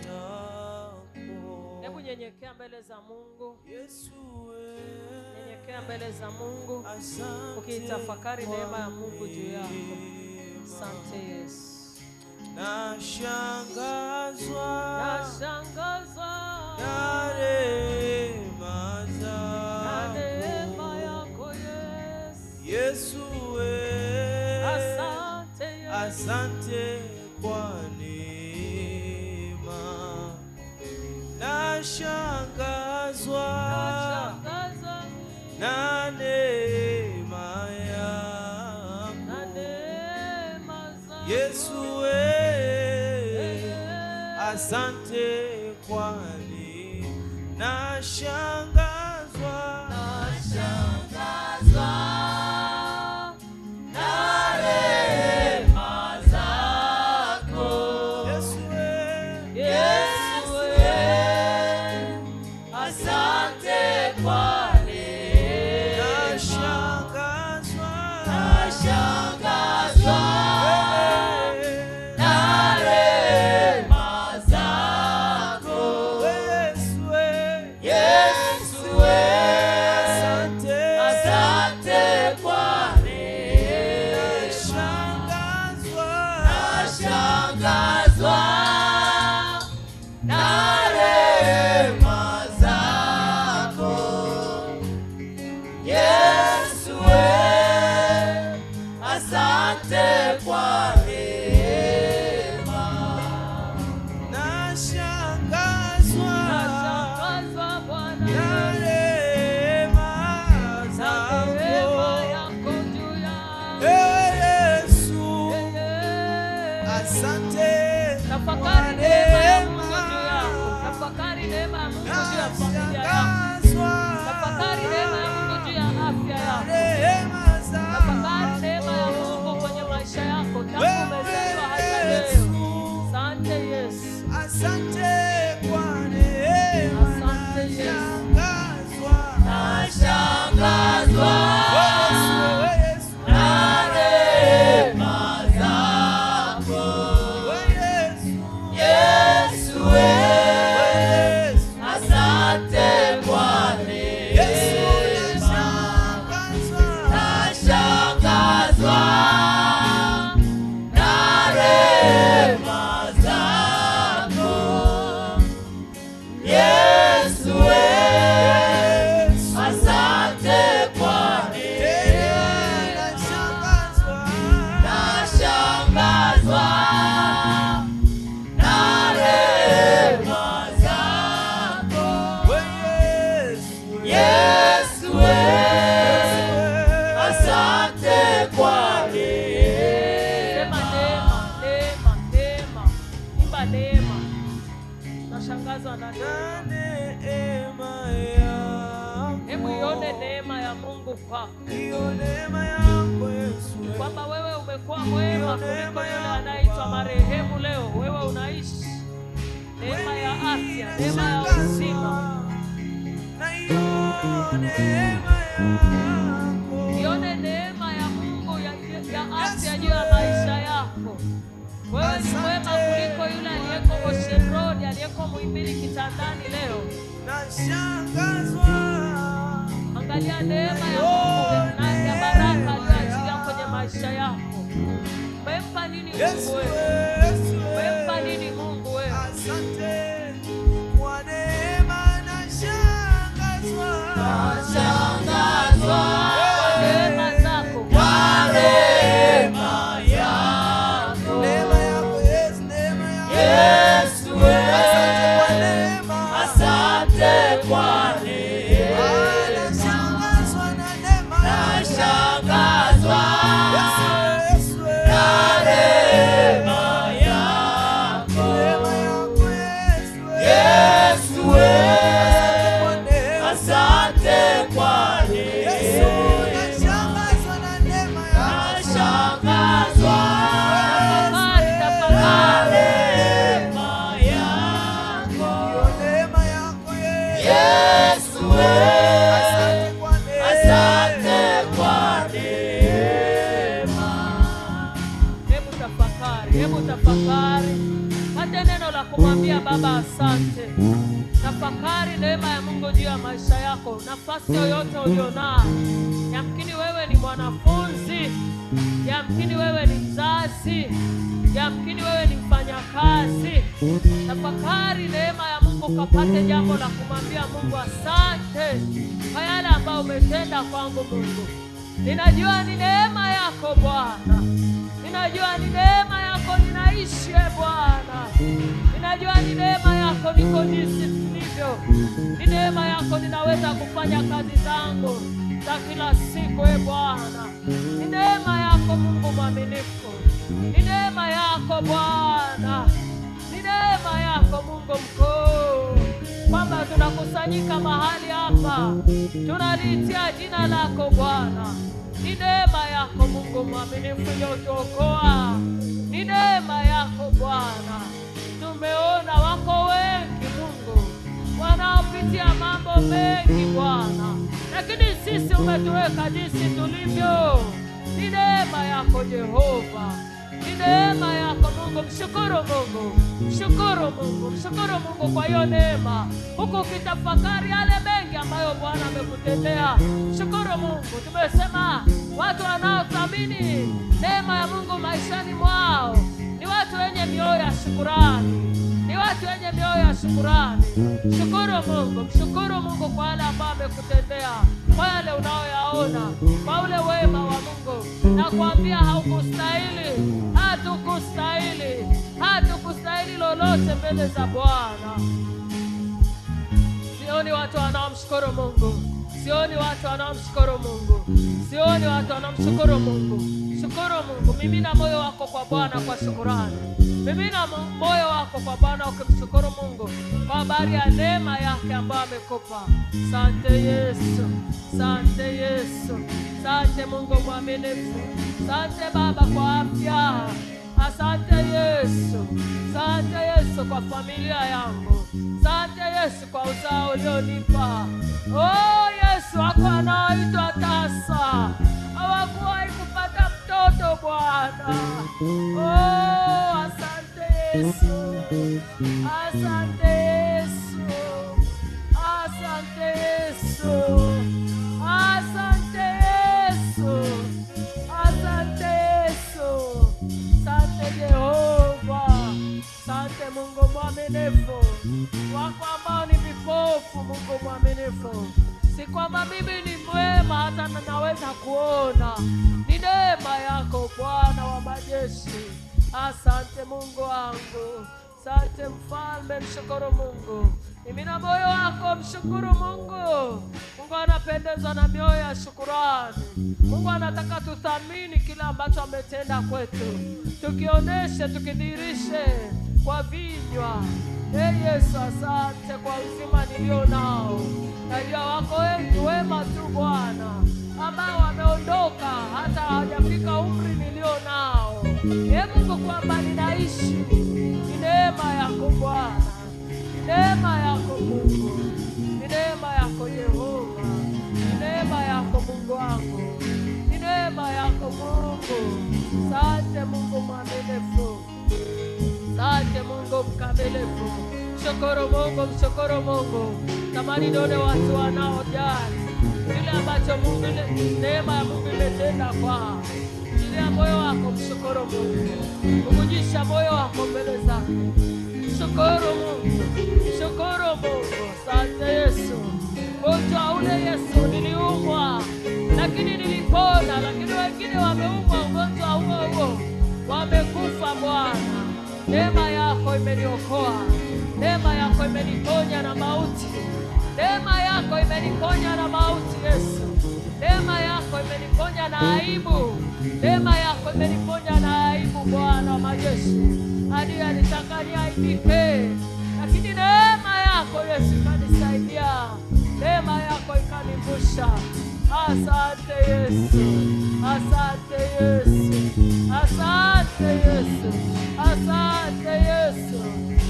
D: yako.
A: Hebu nyenyekea mbele za Mungu.
D: Yesu,
A: nyenyekea mbele za Mungu ukitafakari neema ya Mungu juu yako. Asante Yesu.
D: Nashangazwa,
A: nashangazwa
D: na neema
A: na neema yako Yesu.
D: Yesu,
A: asante Yesu.
D: Asante kwa neema. Nashangazwa,
A: nashangazwa
D: na neema yako
A: na neema zako
D: Yesu, asante kwa neema. Nashangazwa,
A: nashangazwa na rehema zako
D: Yesu,
A: Yesu, asante kwa neema.
D: Nashangazwa,
A: nashangazwa na rehema zako
D: Yesu,
A: Yesu,
D: asante,
A: asante kwa neema.
D: Nashangazwa,
A: nashangazwa na rehema zako Yesu, asante kwa neema.
D: Nashangazwa,
A: Nashangazwa Bwana
D: na rehema
A: na
D: zako
A: neema yako juu yangu.
D: Yesu, asante
A: Tafakari
D: kwa
A: neema ya Mungu
D: neema.
A: juu yako. Tafakari neema ya Mungu juu ya familia yako.
D: Nashangazwa
A: Tafakari neema ya Mungu juu ya afya yako.
D: rehema
A: Tafakari
D: zako
A: neema ya Mungu kwenye maisha yako tangu umezaliwa hata leo. Asante Yesu.
D: Asante kwa neema.
A: Asante Yesu.
D: Nashangazwa,
A: Nashangazwa
D: Yesu,
A: na rehema zako
D: Yesu,
A: Yesu,
D: Yesu,
A: asante kwa
D: Yesu,
A: neema.
D: nashangazwa,
A: Nashangazwa na Ninashangazwa na
D: neema yako.
A: Hebu ione neema ya Mungu kwako.
D: Hiyo neema yako Yesu,
A: kwamba wewe umekuwa mwema kuliko yule anaitwa marehemu leo. Wewe unaishi neema ya afya, neema ya uzima.
D: Na hiyo neema yako,
A: ione neema ya Mungu ya afya juu ya maisha yako. Wewe ni mwema kuliko yule aliyeko Ocean Road, aliyeko Muhimbili kitandani leo.
D: Nashangazwa.
A: Angalia neema ya Mungu na ya baraka aliyoachilia kwenye maisha yako. Umempa nini Mungu wewe? Umempa nini Mungu wewe?
D: Asante kwa neema, nashangazwa.
A: Nashangazwa kwa neema zako,
D: kwa neema yako. Neema yako Yesu, neema yako Yesu. Asante kwa neema,
E: asante kwa neema.
D: Nashangazwa na neema,
E: nashangazwa
D: Yesu,
E: na neema yako.
D: Neema yako Yesu,
E: Yesu,
D: asante kwa neema,
E: asante kwa neema.
D: Yesu, nashangazwa na neema yako,
E: nashangazwa
A: Tafakari, tafakari.
E: neema yako.
D: Hiyo neema yako Yesu,
E: Yesu,
D: asante kwa neema,
E: asante kwa neema.
A: Hebu tafakari, hebu tafakari. Pate neno la kumwambia Baba asante. Tafakari neema ya Mungu juu ya maisha yako, nafasi yoyote ulionayo. Yamkini wewe ni mwanafunzi, yamkini wewe ni mzazi, yamkini wewe ni mfanyakazi. Tafakari neema ya Mungu, kapate jambo la kumwambia Mungu asante kwa yale ambayo umetenda kwangu Mungu. Ninajua ni neema yako Bwana. Ninajua ni neema yako ninaishi, e Bwana. Ninajua ni neema yako niko jinsi nilivyo. Ni neema yako ninaweza kufanya kazi zangu za kila siku, e Bwana. Ni neema yako Mungu mwaminifu. Ni neema yako Bwana. Ni neema yako Mungu mkuu, kwamba tunakusanyika mahali hapa, tunaliitia jina lako Bwana. Ni neema yako Mungu mwaminifu iliyotuokoa. Ni neema yako Bwana. Tumeona wako wengi Mungu wanaopitia mambo mengi Bwana, lakini sisi umetuweka jinsi tulivyo. Ni neema yako Jehova, ni neema yako Mungu. Mshukuru Mungu, mshukuru Mungu, mshukuru Mungu kwa hiyo neema, huku ukitafakari yale mengi ambayo Bwana amekutendea. Mshukuru Mungu. Tumesema watu wanaothamini neema ya Mungu maishani mwao ni watu wenye mioyo ya shukurani, ni watu wenye mioyo ya shukurani. Shukuru Mungu, mshukuru Mungu kwa yale ambayo amekutendea, kwa yale unaoyaona, kwa ule wema wa Mungu. Nakwambia haukustahili, hatukustahili, hatukustahili lolote mbele za Bwana. Sioni watu wanaomshukuru Mungu, sioni watu wanaomshukuru Mungu, sioni watu wanaomshukuru Mungu. Shukuru Mungu, mimina moyo wako kwa Bwana kwa shukurani. Mimina moyo wako kwa Bwana ukimshukuru Mungu kwa habari ya neema yake ambayo amekupa. Asante Yesu, asante Yesu, asante Mungu mwaminifu, asante Baba kwa afya, asante Yesu, asante Yesu kwa familia yangu, asante Yesu kwa uzao ulionipa. Oh Yesu, wako wanaoitwa tasa hawakuwahi kupata mtoto Bwana. Oh, asante Yesu, asante Yesu, asante Yesu, asante Yesu, asante Yesu, asante Jehova, asante Mungu mwaminifu. Wako ambao ni vipofu, Mungu mwaminifu, si kwamba mimi ni mwema hata naweza kuona, ni neema yako Bwana wa majeshi. Asante Mungu wangu, asante Mfalme. Mshukuru Mungu, mimina moyo wako, mshukuru Mungu. Mungu anapendezwa na mioyo ya shukurani. Mungu anataka tuthamini kila ambacho ametenda kwetu, tukionyeshe, tukidhihirishe kwa vinywa. Yesu, asante kwa uzima nilio nao. Najua wako wengi wema tu Bwana, ambao wameondoka hata hawajafika umri nilio nao. Mungu, kwamba ninaishi ni neema yako Bwana, ni neema yako Mungu, ni neema yako Yehova, ni neema yako Mungu wangu, ni neema yako Mungu. Asante Mungu mwaminifu, asante Mungu mkamilifu. Mshukuru Mungu, mshukuru Mungu. Tamani nione watu wanaojali kile ambacho Mungu, neema ya Mungu imetenda kwao. Chilia moyo wako, mshukuru Mungu. Ugujisha moyo wako mbele zake. Mshukuru Mungu, mshukuru Mungu. Asante Yesu. Ugonjwa ule Yesu niliumwa, lakini nilipona, lakini wengine wameumwa ugonjwa huo huo, wamekufa Bwana. Neema yako imeniokoa, neema yako imeniponya na mauti, neema yako imeniponya na mauti Yesu, neema yako imeniponya na aibu, neema yako imeniponya na aibu Bwana wa majeshi. Adui alitaka niaibike, lakini neema yako Yesu ikanisaidia, neema yako ikanivusha. Asante Yesu, asante Yesu, asante Yesu, asante Yesu,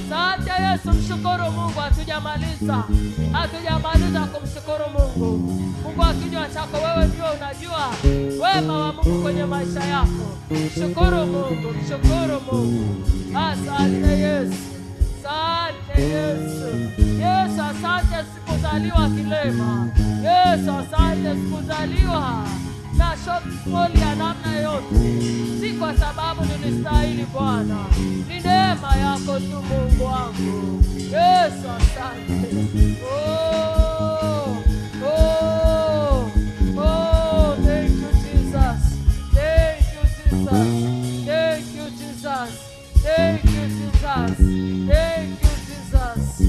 A: asante Yesu. Mshukuru Mungu, hatujamaliza, hatujamaliza kumshukuru Mungu. Mungu, kinywa chako wewe ndio unajua wema wa Mungu kwenye maisha yako. Mshukuru Mungu, mshukuru Mungu. Asante Yesu, asante Yesu. Yesu, asante sikuzaliwa kilema. Yesu, asante sikuzaliwa na shortfall ya namna yote. Si kwa sababu nilistahili Bwana, ni neema yako tu Mungu wangu. Yesu, asante. Oh, oh, oh, thank you Jesus. Thank you Jesus. Thank you Jesus. Thank you Jesus. Thank you Jesus.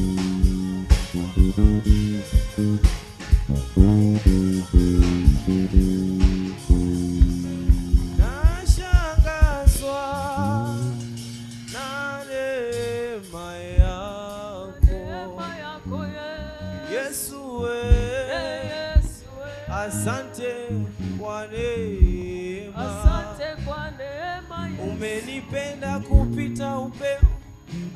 D: Nashangazwa na neema yako Yesu,
A: Yesu,
D: asante kwa neema,
A: asante kwa neema Yesu.
D: Umenipenda kupita upeo,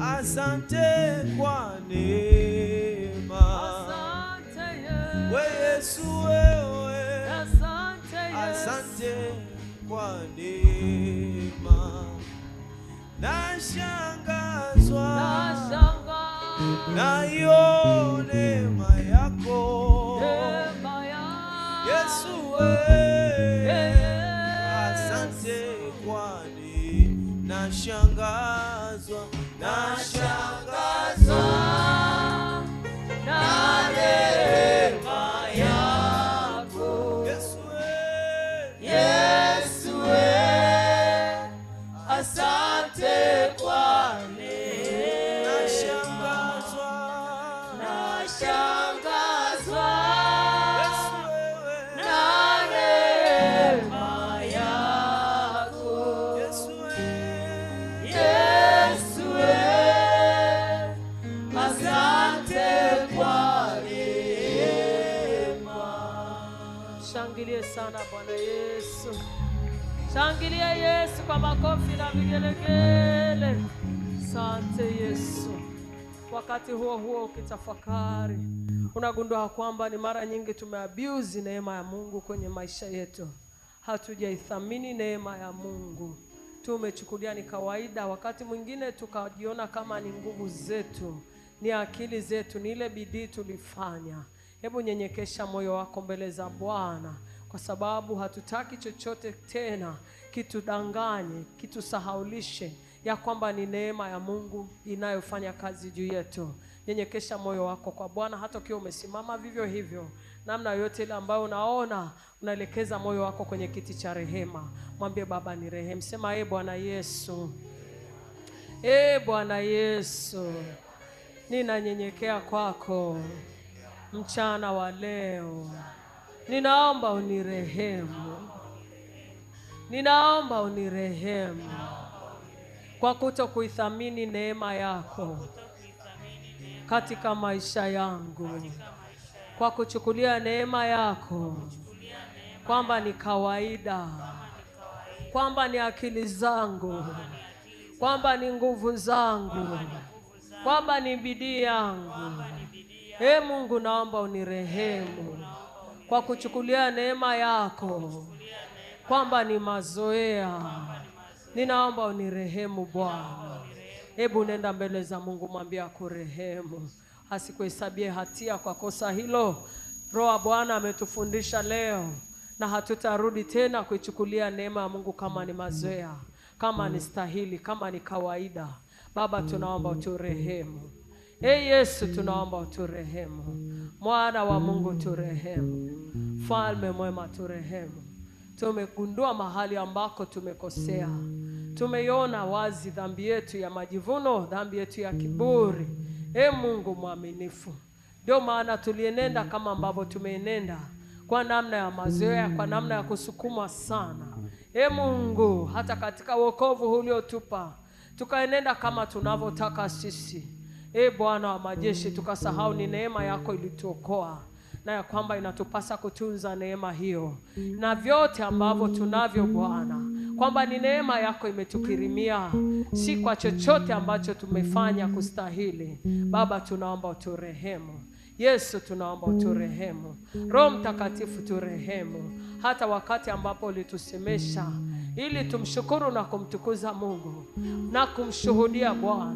D: asante kwa neema,
A: asante Yesu,
D: we Yesu wewe,
A: asante Yesu,
D: asante kwa neema. Nashangazwa na hiyo neema yako Yesu, wewe, asante kwa neema. Nashangazwa, nashangazwa
A: na neema yako
D: Yesu, wewe,
E: Yesu, wewe, asante kwa neema.
D: Nashangazwa,
E: nashangazwa
D: Yesu, wewe,
E: na neema yako
D: Yesu, wewe,
E: Yesu, wewe, asante kwa neema.
A: Shangilie sana Bwana Yesu. Shangilie Yesu kwa makofi na vigelegele. Asante Yesu. Wakati huo huo ukitafakari, unagundua kwamba ni mara nyingi tumeabuse neema ya Mungu kwenye maisha yetu. Hatujaithamini neema ya Mungu. Tumechukulia ni kawaida, wakati mwingine tukajiona kama ni nguvu zetu, ni akili zetu, ni ile bidii tulifanya. Hebu nyenyekesha moyo wako mbele za Bwana, kwa sababu hatutaki chochote tena kitudanganye, kitusahaulishe ya kwamba ni neema ya Mungu inayofanya kazi juu yetu. Nyenyekesha moyo wako kwa Bwana, hata ukiwa umesimama vivyo hivyo, namna yoyote ile ambayo unaona, unaelekeza moyo wako kwenye kiti cha rehema. Mwambie Baba ni rehemu. Sema, Bwana Yesu, Bwana Yesu, ninanyenyekea kwako mchana wa leo. Ninaomba unirehemu, ninaomba unirehemu. Kwa kwa kutokuithamini neema yako katika maisha yangu, kwa kuchukulia neema yako kwamba ni kawaida, kwamba ni akili zangu, kwamba ni nguvu zangu, kwamba ni bidii yangu. Ee Mungu, naomba unirehemu kwa kuchukulia neema yako kwamba ni mazoea. Ninaomba unirehemu Bwana. Hebu nenda mbele za Mungu, mwambie akurehemu, asikuhesabie hatia kwa kosa hilo. Roho Bwana ametufundisha leo, na hatutarudi tena kuichukulia neema ya Mungu kama ni mazoea, kama ni stahili, kama ni kawaida. Baba, tunaomba uturehemu. Ee Yesu, tunaomba uturehemu. Mwana wa Mungu, turehemu. Mfalme mwema, turehemu. Tumegundua mahali ambako tumekosea. Tumeiona wazi dhambi yetu ya majivuno, dhambi yetu ya kiburi. Ee Mungu mwaminifu, ndio maana tulienenda kama ambavyo tumeenenda, kwa namna ya mazoea, kwa namna ya kusukumwa sana. Ee Mungu, hata katika wokovu uliotupa tukaenenda kama tunavyotaka sisi. Ee Bwana wa majeshi, tukasahau ni neema yako ilituokoa, na ya kwamba inatupasa kutunza neema hiyo na vyote ambavyo tunavyo Bwana, kwamba ni neema yako imetukirimia, si kwa chochote ambacho tumefanya kustahili. Baba, tunaomba uturehemu. Yesu, tunaomba uturehemu. Roho Mtakatifu, turehemu, hata wakati ambapo ulitusemesha ili tumshukuru na kumtukuza Mungu na kumshuhudia Bwana,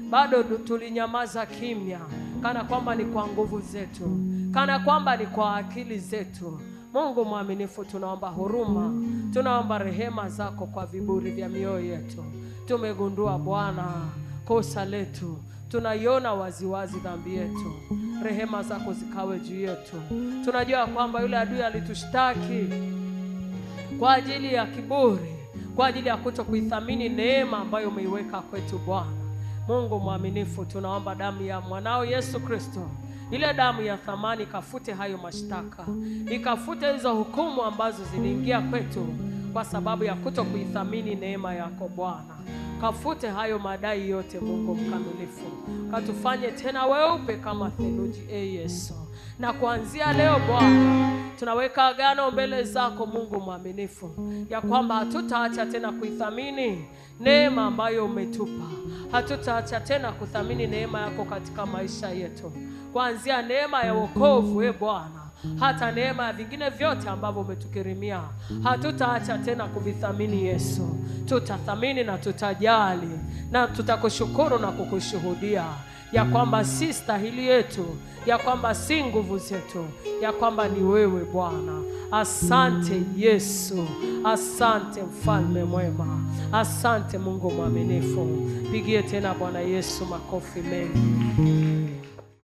A: bado tulinyamaza kimya, kana kwamba ni kwa nguvu zetu, kana kwamba ni kwa akili zetu. Mungu mwaminifu, tunaomba huruma, tunaomba rehema zako kwa viburi vya mioyo yetu. Tumegundua Bwana kosa letu, tunaiona waziwazi dhambi yetu. Rehema zako zikawe juu yetu. Tunajua kwamba yule adui alitushtaki kwa ajili ya kiburi, kwa ajili ya kutokuithamini neema ambayo umeiweka kwetu Bwana. Mungu mwaminifu, tunaomba damu ya mwanao Yesu Kristo, ile damu ya thamani, ikafute hayo mashtaka, ikafute hizo hukumu ambazo ziliingia kwetu kwa sababu ya kutokuithamini neema yako Bwana. Kafute hayo madai yote Mungu mkamilifu, katufanye tena weupe kama theluji, e Yesu. Na kuanzia leo Bwana, tunaweka agano mbele zako Mungu mwaminifu, ya kwamba hatutaacha tena kuithamini neema ambayo umetupa. Hatutaacha tena kuthamini neema yako katika maisha yetu, kuanzia neema ya wokovu, e Bwana, hata neema ya vingine vyote ambavyo umetukirimia. Hatutaacha tena kuvithamini Yesu. Tutathamini na tutajali na tutakushukuru na kukushuhudia ya kwamba si stahili yetu, ya kwamba si nguvu zetu, ya kwamba ni wewe Bwana. Asante Yesu, asante mfalme mwema, asante Mungu mwaminifu. Pigie tena Bwana Yesu makofi mengi.